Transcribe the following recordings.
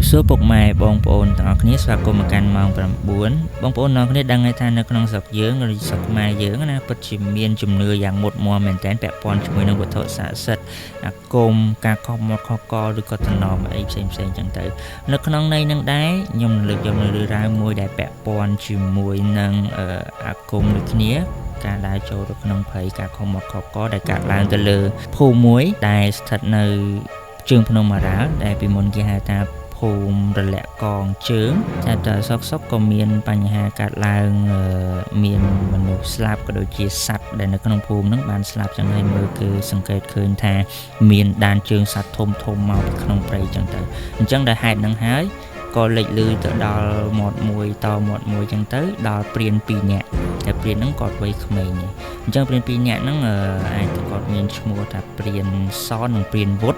រាបសួរពុកម៉ែបងប្អូនទាំងអស់គ្នាស្វាគមន៍មកកាន់ម៉ោង9បងប្អូនទាំងអស់គ្នាដឹងហើយថានៅក្នុងស្រុកយើងឬស្រុកខ្មែរយើងណាពិតជាមានជំនឿយ៉ាងមុតមមមែនទែនពាក់ព័ន្ធជាមួយនឹងវត្ថុស័ក្តិសិទ្ធិអាគមការខុសមាត់ខុសកឬក៏តំណមអីផ្សេងផ្សេងចឹងទៅនៅក្នុងន័យនឹងដែរខ្ញុំនឹងលើកយកនៅរឿងរ៉ាវមួយដែលពាក់ព័ន្ធជាមួយនឹងអាគមដូចគ្នាការដើរចូលទៅក្នុងព្រៃការខុសមាត់ខុសកដែលកើតឡើងទៅលើភូមិមួយដែលស្ថិតនៅជើងភ្នំអារ៉ាល់ដែលពីមុនគេហៅថាភូមិរលាក់កងជើងតែតសុកសុកក៏មានបញ្ហាកើតឡើងមានមនុស្សស្លាប់ក៏ដូចជាសត្វដែលនៅក្នុងភូមិហ្នឹងបានស្លាប់ចឹងហើយមើលគឺសង្កេតឃើញថាមានដានជើងសត្វធំធំមកពីក្នុងព្រៃចឹងទៅអញ្ចឹងដែលហេតុហ្នឹងហើយក៏លេចលឺទៅដល់មាត់មួយតមាត់មួយចឹងទៅដល់ព្រាន2នាក់តែព្រានហ្នឹងគាត់វ័យក្មេងទេអញ្ចឹងព្រាន2នាក់ហ្នឹងអាចគាត់មានឈ្មោះថាព្រានសននិងព្រានវុធ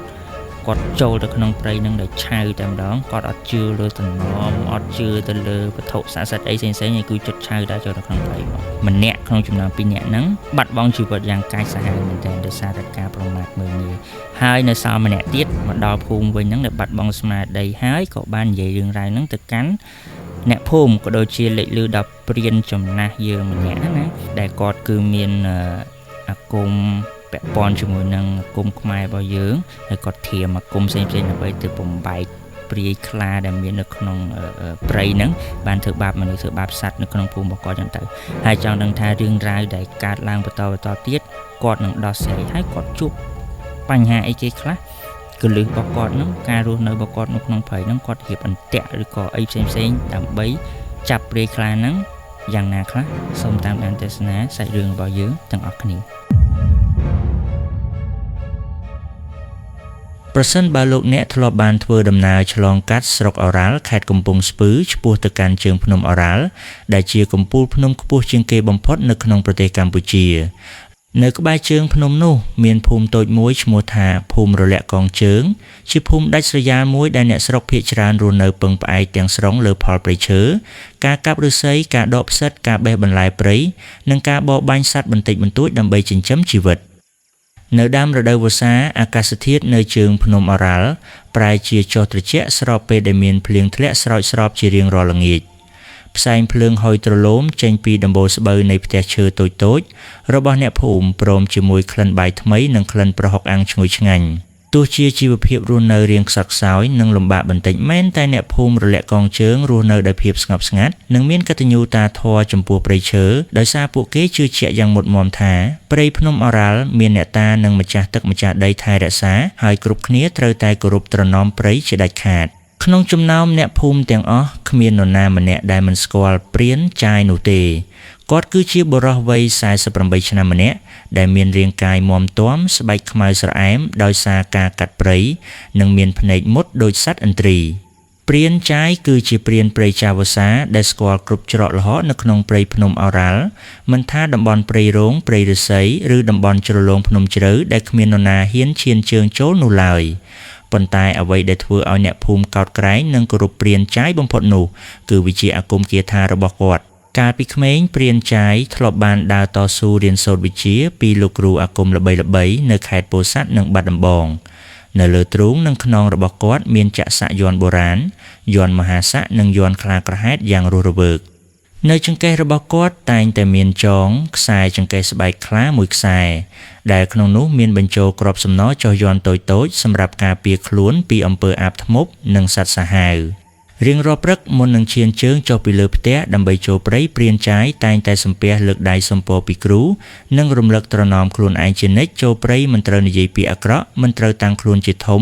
គាត់ចូលទៅក្នុងព្រៃនឹងដោយឆៅតែម្ដងគាត់អត់ជឿលើតំណមអត់ជឿទៅលើវត្ថុស័ក្តិសិទ្ធិអីផ្សេងៗឯងគឺចិត្តឆៅដល់ចូលទៅក្នុងព្រៃមកម្នាក់ក្នុងចំណោម2នាក់ហ្នឹងបាត់បង់ជីវិតយ៉ាងកាចសាហាវមែនទែនដោយសារតែការប្រមាថមើលងាយហើយនៅសល់ម្នាក់ទៀតមកដល់ភូមិវិញហ្នឹងដែលបាត់បង់ស្មារតីហើយក៏បាននិយាយរឿងរ៉ាវហ្នឹងទៅកាន់អ្នកភូមិក៏ដូចជាលេចលឺដល់ព្រានចំណាស់យើងម្នាក់ណាដែលគាត់គឺមានអាគមពាក់ព័ន្ធជាមួយនឹងអាគមខ្មែររបស់យើងហើយគាត់ធៀមអាគមផ្សេងៗដើម្បីទៅបំបែកព្រាយខ្លាដែលមាននៅក្នុងព្រៃហ្នឹងបានធ្វើបាបមនុស្សធ្វើបាបសត្វនៅក្នុងភូមិរបស់គាត់ចឹងទៅហើយចង់ដឹងថារឿងរ៉ាវដែលកើតឡើងបន្តបន្តទៀតគាត់នឹងដោះស្រាយហើយគាត់ជួបបញ្ហាអីគេខ្លះគន្លឹះរបស់គាត់ហ្នឹងការរស់នៅរបស់គាត់នៅក្នុងព្រៃហ្នឹងគាត់រៀបអន្ទាក់ឬក៏អីផ្សេងៗដើម្បីចាប់ព្រាយខ្លាហ្នឹងយ៉ាងណាខ្លះសូមតាមដានទស្សនាសាច់រឿងរបស់យើងទាំងអស់គ្នាប្រសិនបើលោកអ្នកធ្លាប់បានធ្វើដំណើរឆ្លងកាត់ស្រុកអូរ៉ាល់ខេត្តកំពង់ស្ពឺឆ្ពោះទៅកាន់ជើងភ្នំអូរ៉ាល់ដែលជាកំពូលភ្នំខ្ពស់ជាងគេបំផុតនៅក្នុងប្រទេសកម្ពុជានៅក្បែរជើងភ្នំនោះមានភូមិតូចមួយឈ្មោះថាភូមិរលាក់កងជើងជាភូមិដាច់ស្រយាលមួយដែលអ្នកស្រុកភាគច្រើនរស់នៅពឹងផ្អែកទាំងស្រុងលើផលព្រៃឈើការកាប់ឫស្សីការដកផ្សិតការបេះបន្លែព្រៃនិងការបរបាញ់សត្វបន្តិចបន្តួចដើម្បីចិញ្ចឹមជីវិតនៅដើមរដូវវស្សាអាកាសធាតុនៅជើងភ្នំអូរ៉ាល់ប្រែជាចុះត្រជាក់ស្របពេលដែលមានភ្លៀងធ្លាក់ស្រោចស្រពជារៀងរាល់ល្ងាចផ្សែងភ្លើងហុយទ្រលោមចេញពីដំបូលស្បូវនៃផ្ទះឈើតូចៗរបស់អ្នកភូមិព្រមជាមួយក្លិនបាយថ្មីនិងក្លិនប្រហុកអាំងឈ្ងុយឆ្ងាញ់ទោះជាជីវភាពរស់នៅរាងខ្សត់ខ្សោយនិងលំបាកបន្តិចមែនតែអ្នកភូមិរលាក់កងជើងរស់នៅដោយភាពស្ងប់ស្ងាត់និងមានកតញ្ញូតាធម៌ចំពោះព្រៃឈើដោយសារពួកគេជឿជាក់យ៉ាងមុតមមថាព្រៃភ្នំអូរ៉ាល់មានអ្នកតានិងម្ចាស់ទឹកម្ចាស់ដីថែរក្សាហើយគ្រប់គ្នាត្រូវតែគោរពត្រណមព្រៃជាដាច់ខាតក្នុងចំណោមអ្នកភូមិទាំងអស់គ្មាននរណាម្នាក់ដែលមិនស្គាល់ព្រានចាយនោះទេគាត់គឺជាបុរសវ័យ48ឆ្នាំម្នាក់ដែលមានរាងកាយមាំទាំស្បែកខ្មៅស្រអែមដោយសារការកាត់ព្រៃនិងមានភ្នែកមុតដូចសត្វឥន្ទ្រីព្រានចាយគឺជាព្រានព្រៃចាវសាដែលស្គាល់គ្រប់ច្រកល្ហកនៅក្នុងព្រៃភ្នំអូរ៉ាល់មិនថាតំបន់ព្រៃរោងព្រៃឫស្សីឬតំបន់ជ្រលងភ្នំជ្រៅដែលគ្មាននរណាហ៊ានឈានជើងចូលនោះឡើយប៉ុន្តែអ្វីដែលធ្វើឲ្យអ្នកភូមិកោតក្រែងនិងគោរពព្រានចាយបំផុតនោះគឺវិជាអាគមគាថារបស់គាត់កាលពីក្មេងព្រានចាយធ្លាប់បានដើរតស៊ូរៀនសូត្រវិជ្ជាពីលោកគ្រូអាគមល្បីៗនៅខេត្តពោធិ៍សាត់និងបាត់ដំបងនៅលើទ្រូងនិងខ្នងរបស់គាត់មានចាក់សាក់យ័ន្តបុរាណយ័ន្តមហាស័កនិងយ័ន្តខ្លាក្រហែតយ៉ាងរស់រវើកនៅចង្កេះរបស់គាត់តែងតែមានចងខ្សែចង្កេះស្បែកខ្លាមួយខ្សែដែលក្នុងនោះមានបញ្ចូលគ្រាប់សំណចុះយ័ន្តតូចៗសម្រាប់ការពារខ្លួនពីអំពើអាបធ្មប់និងសត្វសាហាវរៀងរាល់ព្រឹកមុននឹងឈានជើងចុះពីលើផ្ទះដើម្បីចូលព្រៃព្រានចាយតែងតែសំពះលើកដៃសំពរពីគ្រូនិងរំលឹកត្រណមខ្លួនឯងជានិច្ចចូលព្រៃមិនត្រូវនិយាយពាក្យអាក្រក់មិនត្រូវតាំងខ្លួនជាធំ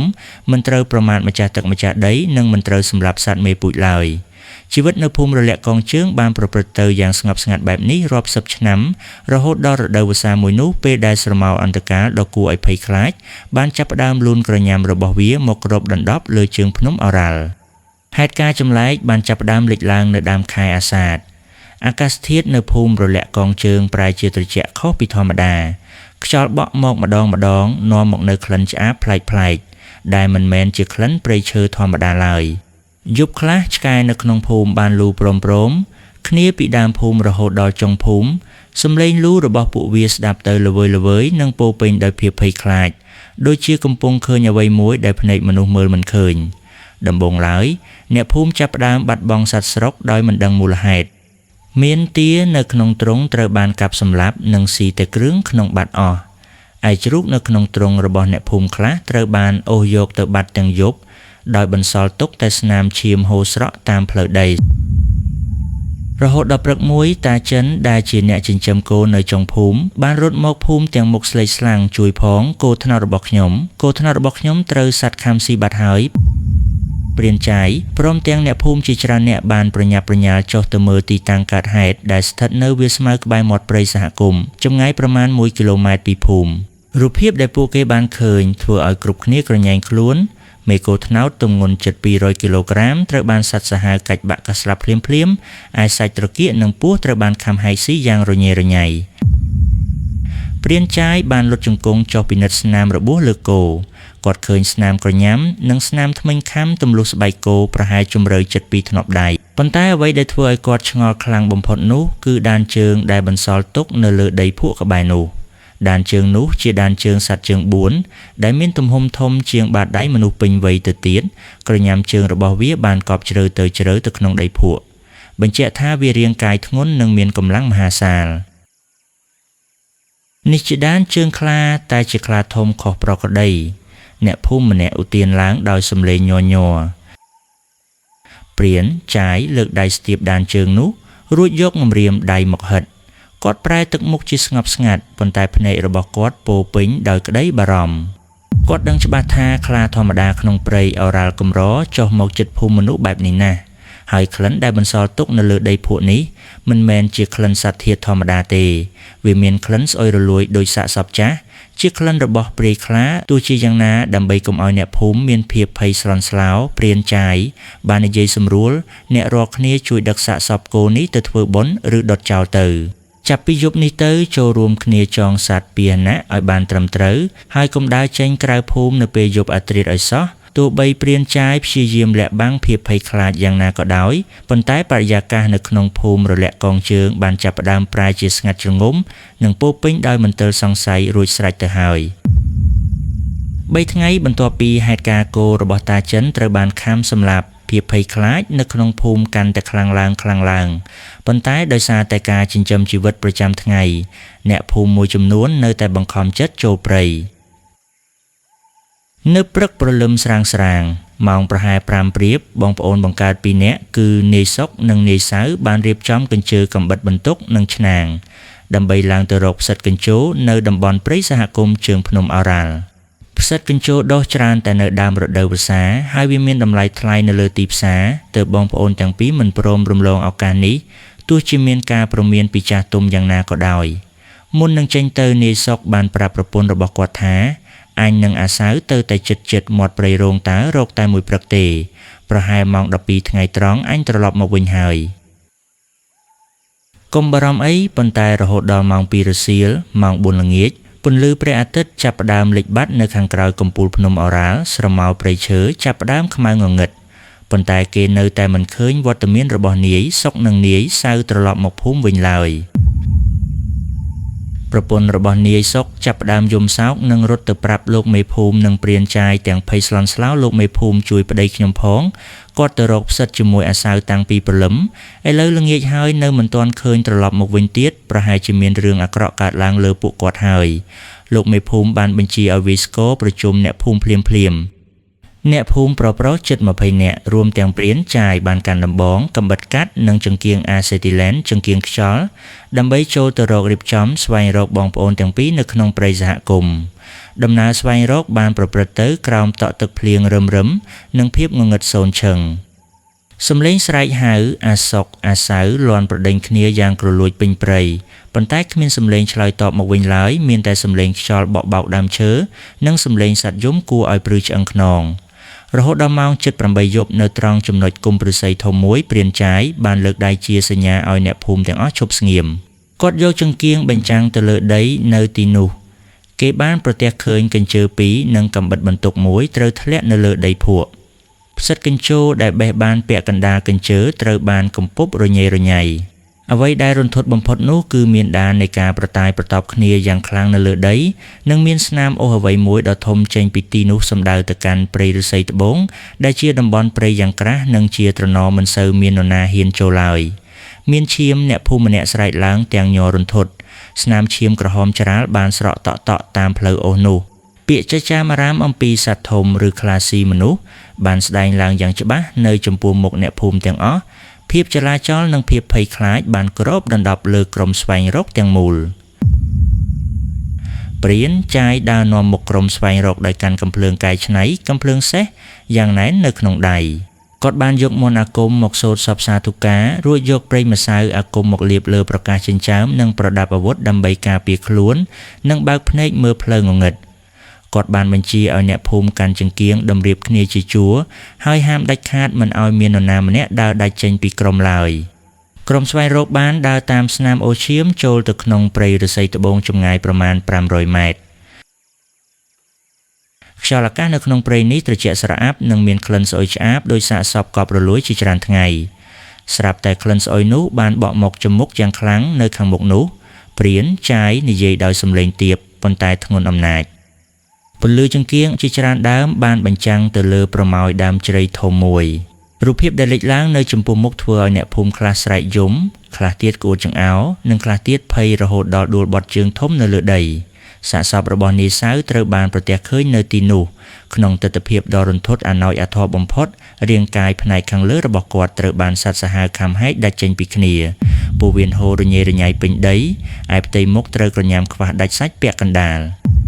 មិនត្រូវប្រមាថម្ចាស់ទឹកម្ចាស់ដីនិងមិនត្រូវសម្លាប់សត្វមេពូជឡើយជីវិតនៅភូមិរលាក់កងជើងបានប្រព្រឹត្តទៅយ៉ាងស្ងប់ស្ងាត់បែបនេះរាប់សិបឆ្នាំរហូតដល់រដូវវស្សាមួយនោះពេលដែលស្រមោលអន្តកាលដ៏គួរឲ្យភ័យខ្លាចបានចាប់ផ្ដើមលូនក្រញាំរបស់វាមកគ្របដណ្ដប់លើជើងភ្នំអូរ៉ាល់ហេតុការណ៍ចម្លែកបានចាប់ផ្ដើមលេចឡើងនៅដើមខែអាសាឍអាកាសធាតុនៅភូមិរលាក់កងជើងប្រែជាត្រជាក់ខុសពីធម្មតាខ្យល់បក់មកម្ដងម្ដងនាំមកនៅក្លិនឆ្អាបប្លែកៗដែលមិនមែនជាក្លិនព្រៃឈើធម្មតាឡើយយប់ខ្លះឆ្កែនៅក្នុងភូមិបានលូព្រមៗគ្នាពីដើមភូមិរហូតដល់ចុងភូមិសំឡេងលូរបស់ពួកវាស្ដាប់ទៅល្វើយៗនិងពោពេញដោយភាពភ័យខ្លាចដូចជាកំពុងឃើញអ្វីមួយដែលភ្នែកមនុស្សមើលមិនឃើញ ដំបូងឡើយអ្នកភូមិចាប់ផ្ដើមបាត់បង់សត្វស្រុកដោយមិនដឹងមូលហេតុមានទានៅក្នុងទ្រុងត្រូវបានកាប់សម្លាប់និងស៊ីតែគ្រឿងក្នុងបាត់អស់ឯជ្រូកនៅក្នុងទ្រុងរបស់អ្នកភូមិខ្លះត្រូវបានអូសយកទៅបាត់ទាំងយប់ដោយបន្សល់ទុកតែស្នាមឈាមហូរស្រក់តាមផ្លូវដីរហូតដល់ព្រឹកមួយតាចិនដែលជាអ្នកចិញ្ចឹមគោនៅចុងភូមិបានរត់មកភូមិទាំងមុខស្លេកស្លាំងជួយផងគោថ្នោតរបស់ខ្ញុំគោថ្នោតរបស់ខ្ញុំត្រូវសត្វខាំស៊ីបាត់ហើយព្រានចាយព្រមទាំងអ្នកភូមិជាច្រើនអ្នកបានប្រញាប់ប្រញាល់ចុះទៅមើលទីតាំងកើតហេតុដែលស្ថិតនៅវាលស្មៅក្បែរមាត់ព្រៃសហគមន៍ចម្ងាយប្រមាណ1គីឡូម៉ែត្រពីភូមិរូបភាពដែលពួកគេបានឃើញធ្វើឲ្យគ្រប់គ្នាក្រញ៉ែងខ្លួនមេគោថ្នោតទម្ងន់ជិត200គីឡូក្រាមត្រូវបានសត្វសាហាវកាច់បាក់ក៏ស្លាប់ភ្លាមៗឯសាច់ត្រគាកនិងពស់ត្រូវបានខាំហែកស៊ីយ៉ាងរញ៉េរញ៉ៃព្រានចាយបានលុតជង្គង់ចុះពិនិត្យស្នាមរបួសលើគោគាត់ឃើញស្នាមក្រញាំនិងស្នាមធ្មេញខាំទម្លុះស្បែកគោប្រហែលជម្រៅជិត2ធ្នាប់ដៃប៉ុន្តែអ្វីដែលធ្វើឲ្យគាត់ឆ្ងល់ខ្លាំងបំផុតនោះគឺដានជើងដែលបន្សល់ទុកនៅលើដីភក់ក្បែរនោះដានជើងនោះជាដានជើងសត្វជើង4ដែលមានទំហំធំជាងបាតដៃមនុស្សពេញវ័យទៅទៀតក្រញាំជើងរបស់វាបានកប់ជ្រៅទៅជ្រៅទៅក្នុងដីភក់បញ្ជាក់ថាវារាងកាយធ្ងន់និងមានកម្លាំងមហាសាលនេះជាដានជើងខ្លាតែជាខ្លាធំខុសប្រក្រតីអ្នកភូមិម្នាក់ឧទានឡើងដោយសំឡេងញ័រញ័រព្រានចាយលើកដៃស្ទាបដានជើងនោះរួចយកម្រាមដៃមកហិតគាត់ប្រែទឹកមុខជាស្ងប់ស្ងាត់ប៉ុន្តែភ្នែករបស់គាត់ពោពេញដោយក្តីបារម្ភគាត់ដឹងច្បាស់ថាខ្លាធម្មតាក្នុងព្រៃអូរ៉ាល់កម្រចុះមកជិតភូមិមនុស្សបែបនេះណាស់ហើយក្លិនដែលបន្សល់ទុកនៅលើដីភក់នេះមិនមែនជាក្លិនសត្វធាតុធម្មតាទេវាមានក្លិនស្អុយរលួយដោយសាកសពចាស់ជាក្លិនរបស់ព្រាយខ្លាទោះជាយ៉ាងណាដើម្បីកុំឲ្យអ្នកភូមិមានភាពភ័យស្លន់ស្លោព្រានចាយបាននិយាយសម្រួលអ្នករាល់គ្នាជួយដឹកសាកសពគោនេះទៅធ្វើបុណ្យឬដុតចោលទៅចាប់ពីយប់នេះទៅចូលរួមគ្នាចងសត្វពាហនៈឲ្យបានត្រឹមត្រូវហើយកុំដើរចេញក្រៅភូមិនៅពេលយប់អាធ្រាត្រឲ្យសោះទោះបីព្រានចាយព្យាយាមលាក់បាំងភាពភ័យខ្លាចយ៉ាងណាក៏ដោយប៉ុន្តែបរិយាកាសនៅក្នុងភូមិរលាក់កងជើងបានចាប់ផ្ដើមប្រែជាស្ងាត់ជ្រងំនិងពោពេញដោយមន្ទិលសង្ស័យរួចស្រេចទៅហើយ3ថ្ងៃបន្ទាប់ពីហេតុការណ៍គោរបស់តាចិនត្រូវបានខាំសម្លាប់ភាពភ័យខ្លាចនៅក្នុងភូមិកាន់តែខ្លាំងឡើងខ្លាំងឡើងប៉ុន្តែដោយសារតែការចិញ្ចឹមជីវិតប្រចាំថ្ងៃអ្នកភូមិមួយចំនួននៅតែបង្ខំចិត្តចូលព្រៃនៅព្រឹកព្រលឹមស្រាងស្រាងម៉ោងប្រហែល5ព្រាបបងប្អូនបង្កើត2នាក់គឺនាយសុកនិងនាយសៅបានរៀបចំកញ្ជើកំបិតបន្ទុកនិងឆ្នាំងដើម្បីឡើងទៅរកផ្សិតកញ្ជោនៅតំបន់ព្រៃសហគមន៍ជើងភ្នំអូរ៉ាល់ផ្សិតកញ្ជោដុះច្រើនតែនៅដើមរដូវវស្សាហើយវាមានតម្លៃថ្លៃនៅលើទីផ្សារទើបបងប្អូនទាំងពីរមិនព្រមរំលងឱកាសនេះទោះជាមានការព្រមានពីចាស់ទុំយ៉ាងណាក៏ដោយមុននឹងចេញទៅនាយសុកបានប្រាប់ប្រពន្ធរបស់គាត់ថាអញនឹងអាសៅទៅតែចិត្តមាត់ព្រៃរោងតើរកតែមួយព្រឹកទេប្រហែលម៉ោង12ថ្ងៃត្រង់អញត្រឡប់មកវិញហើយកុំបារម្ភអីប៉ុន្តែរហូតដល់ម៉ោង2រសៀលម៉ោង4ល្ងាចពន្លឺព្រះអាទិត្យចាប់ផ្ដើមលិចបាត់នៅខាងក្រោយកំពូលភ្នំអូរ៉ាល់ស្រមោលព្រៃឈើចាប់ផ្ដើមខ្មៅងងឹតប៉ុន្តែគេនៅតែមិនឃើញវត្តមានរបស់នាយសុកនិងនាយសៅត្រឡប់មកភូមិវិញឡើយប្រពន្ធរបស់នាយសុកចាប់ផ្ដើមយំសោកនិងរត់ទៅប្រាប់លោកមេភូមិនិងព្រានចាយទាំងភ័យស្លន់ស្លោលោកមេភូមិជួយប្តីខ្ញុំផងគាត់ទៅរកផ្សិតជាមួយអាសៅតាំងពីព្រលឹមឥឡូវល្ងាចហើយនៅមិនទាន់ឃើញត្រឡប់មកវិញទៀតប្រហែលជាមានរឿងអាក្រក់កើតឡើងលើពួកគាត់ហើយលោកមេភូមិបានបញ្ជាឲ្យវាយស្គរប្រជុំអ្នកភូមិភ្លាមៗអ្នកភូមិប្រុសៗជិត20នាក់រួមទាំងព្រានចាយបានកាន់ដំបងកំបិតកាត់និងចង្គៀងអាសេទីឡែនចង្គៀងខ្យល់ដើម្បីចូលទៅរករៀបចំស្វែងរកបងប្អូនទាំងពីរនៅក្នុងព្រៃសហគមន៍ដំណើរស្វែងរកបានប្រព្រឹត្តទៅក្រោមតក់ទឹកភ្លៀងរឹមៗនិងភាពងងឹតសូន្យឈឹងសំឡេងស្រែកហៅអាសុកអាសៅលាន់ប្រដេញគ្នាយ៉ាងគ្រលួចពេញព្រៃប៉ុន្តែគ្មានសំឡេងឆ្លើយតបមកវិញឡើយមានតែសំឡេងខ្យល់បក់បោកដើមឈើនិងសំឡេងសត្វយំគួរឲ្យព្រឺឆ្អឹងខ្នងរហូតដល់ម៉ោងជិត8យប់នៅត្រង់ចំណុចគុំឫស្សីធំមួយព្រានចាយបានលើកដៃជាសញ្ញាឲ្យអ្នកភូមិទាំងអស់ឈប់ស្ងៀមគាត់យកចង្គៀងបញ្ចាំងទៅលើដីនៅទីនោះគេបានប្រទះឃើញកញ្ជើពីរនិងកំបិតបន្ទុកមួយត្រូវធ្លាក់នៅលើដីភក់ផ្សិតកញ្ជោដែលបេះបានពាក់កណ្ដាលកញ្ជើត្រូវបានកំពប់រញ៉េរញ៉ៃ អ្វីដែលរន្ធត់បំផុតនោះគឺមានដាននៃការប្រតាយប្រតប់គ្នាយ៉ាងខ្លាំងនៅលើដីនិងមានស្នាមអូសអ្វីមួយដ៏ធំចេញពីទីនោះសំដៅទៅកាន់ព្រៃឫស្សីត្បូងដែលជាតំបន់ព្រៃយ៉ាងក្រាស់និងជាត្រណមមិនសូវមាននរណាហ៊ានចូលឡើយមានឈាមអ្នកភូមិម្នាក់ស្រែកឡើងទាំងញ័ររន្ធត់ស្នាមឈាមក្រហមច្រាលបានស្រក់តក់ៗតាមផ្លូវអូសនោះពាក្យចចាមអារាមអំពីសត្វធំឬខ្លាស៊ីមនុស្សបានស្ដែងឡើងយ៉ាងច្បាស់នៅចំពោះមុខអ្នកភូមិទាំងអស់ភាពចលាចលនិងភាពភ័យខ្លាចបានគ្របដណ្ដប់លើក្រុមស្វែងរកទាំងមូលព្រានចាយដើរនាំមុខក្រុមស្វែងរកដោយកាន់កាំភ្លើងកែច្នៃកាំភ្លើងសេះយ៉ាងណែននៅក្នុងដៃគាត់បានយកមន្តអាគមមកសូត្រសពសាធុការរួចយកប្រេងម្សៅអាគមមកលាបលើប្រកាសចិញ្ចើមនិងប្រដាប់អាវុធដើម្បីការពារខ្លួននិងបើកភ្នែកមើលផ្លូវងងឹតគាត់បានបញ្ជាឲ្យអ្នកភូមិកាន់ចង្គៀងតម្រៀបគ្នាជាជួរហើយហាមដាច់ខាតមិនឲ្យមាននរណាម្នាក់ដើរដាច់ចេញពីក្រុមឡើយក្រុមស្វែងរកបានដើរតាមស្នាមអូឈាមចូលទៅក្នុងព្រៃឫស្សីត្បូងចម្ងាយប្រមាណ500ម៉ែត្រខ្យល់អាកាសនៅក្នុងព្រៃនេះត្រជាក់ស្រអាប់និងមានក្លិនស្អុយឆ្អាបដោយសាកសពកប់រលួយជាច្រើនថ្ងៃស្រាប់តែក្លិនស្អុយនោះបានបក់មកចំមុខយ៉ាងខ្លាំងនៅខាងមុខនោះព្រានចាយនិយាយដោយសំឡេងទាបប៉ុន្តែធ្ងន់អំណាចពន្លឺចង្គៀងជាច្រើនដើមបានបញ្ចាំងទៅលើប្រមោយដើមជ្រៃធំមួយរូបភាពដែលលេចឡើងនៅចំពោះមុខធ្វើឲ្យអ្នកភូមិខ្លះស្រែកយំខ្លះទៀតក្អួតចង្អោរនិងខ្លះទៀតភ័យរហូតដល់ដួលបត់ជើងធំនៅលើដីសាកសពរបស់នាយសៅត្រូវបានប្រទះឃើញនៅទីនោះក្នុងទិដ្ឋភាពដ៏រន្ធត់អាណោចអាធ័មបំផុតរាងកាយផ្នែកខាងលើរបស់គាត់ត្រូវបានសត្វសាហាវខាំហែកដាច់ចេញពីគ្នាពោះវៀនហូររញ៉េរញ៉ៃពេញដីឯផ្ទៃមុខត្រូវក្រញាំខ្វះដាច់សាច់ពាក់កណ្ដាល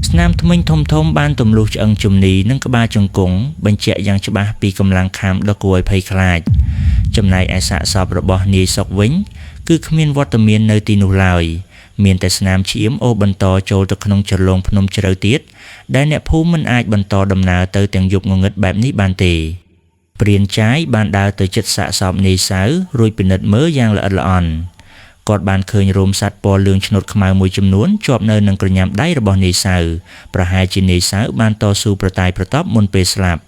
ស្នាមធ្មេញធំៗបានទម្លុះឆ្អឹងជំនីនិងក្បាលជង្គង់បញ្ជាក់យ៉ាងច្បាស់ពីកម្លាំងខាំដ៏គួរឲ្យភ័យខ្លាចចំណែកឯសាកសពរបស់នាយសុកវិញគឺគ្មានវត្តមាននៅទីនោះឡើយមានតែស្នាមឈាមអូសបន្តចូលទៅក្នុងជ្រលងភ្នំជ្រៅទៀតដែលអ្នកភូមិមិនអាចបន្តដំណើរទៅទាំងយប់ងងឹតបែបនេះបានទេព្រានចាយបានដើរទៅជិតសាកសពនាយសៅរួចពិនិត្យមើលយ៉ាងល្អិតល្អន់គាត់បានឃើញរោមសត្វពណ៌លឿងឆ្នុតខ្មៅមួយចំនួនជាប់នៅនឹងក្រញាំដៃរបស់នាយសៅប្រហែលជានាយសៅបានតស៊ូប្រតាយប្រតប់មុនពេលស្លាប់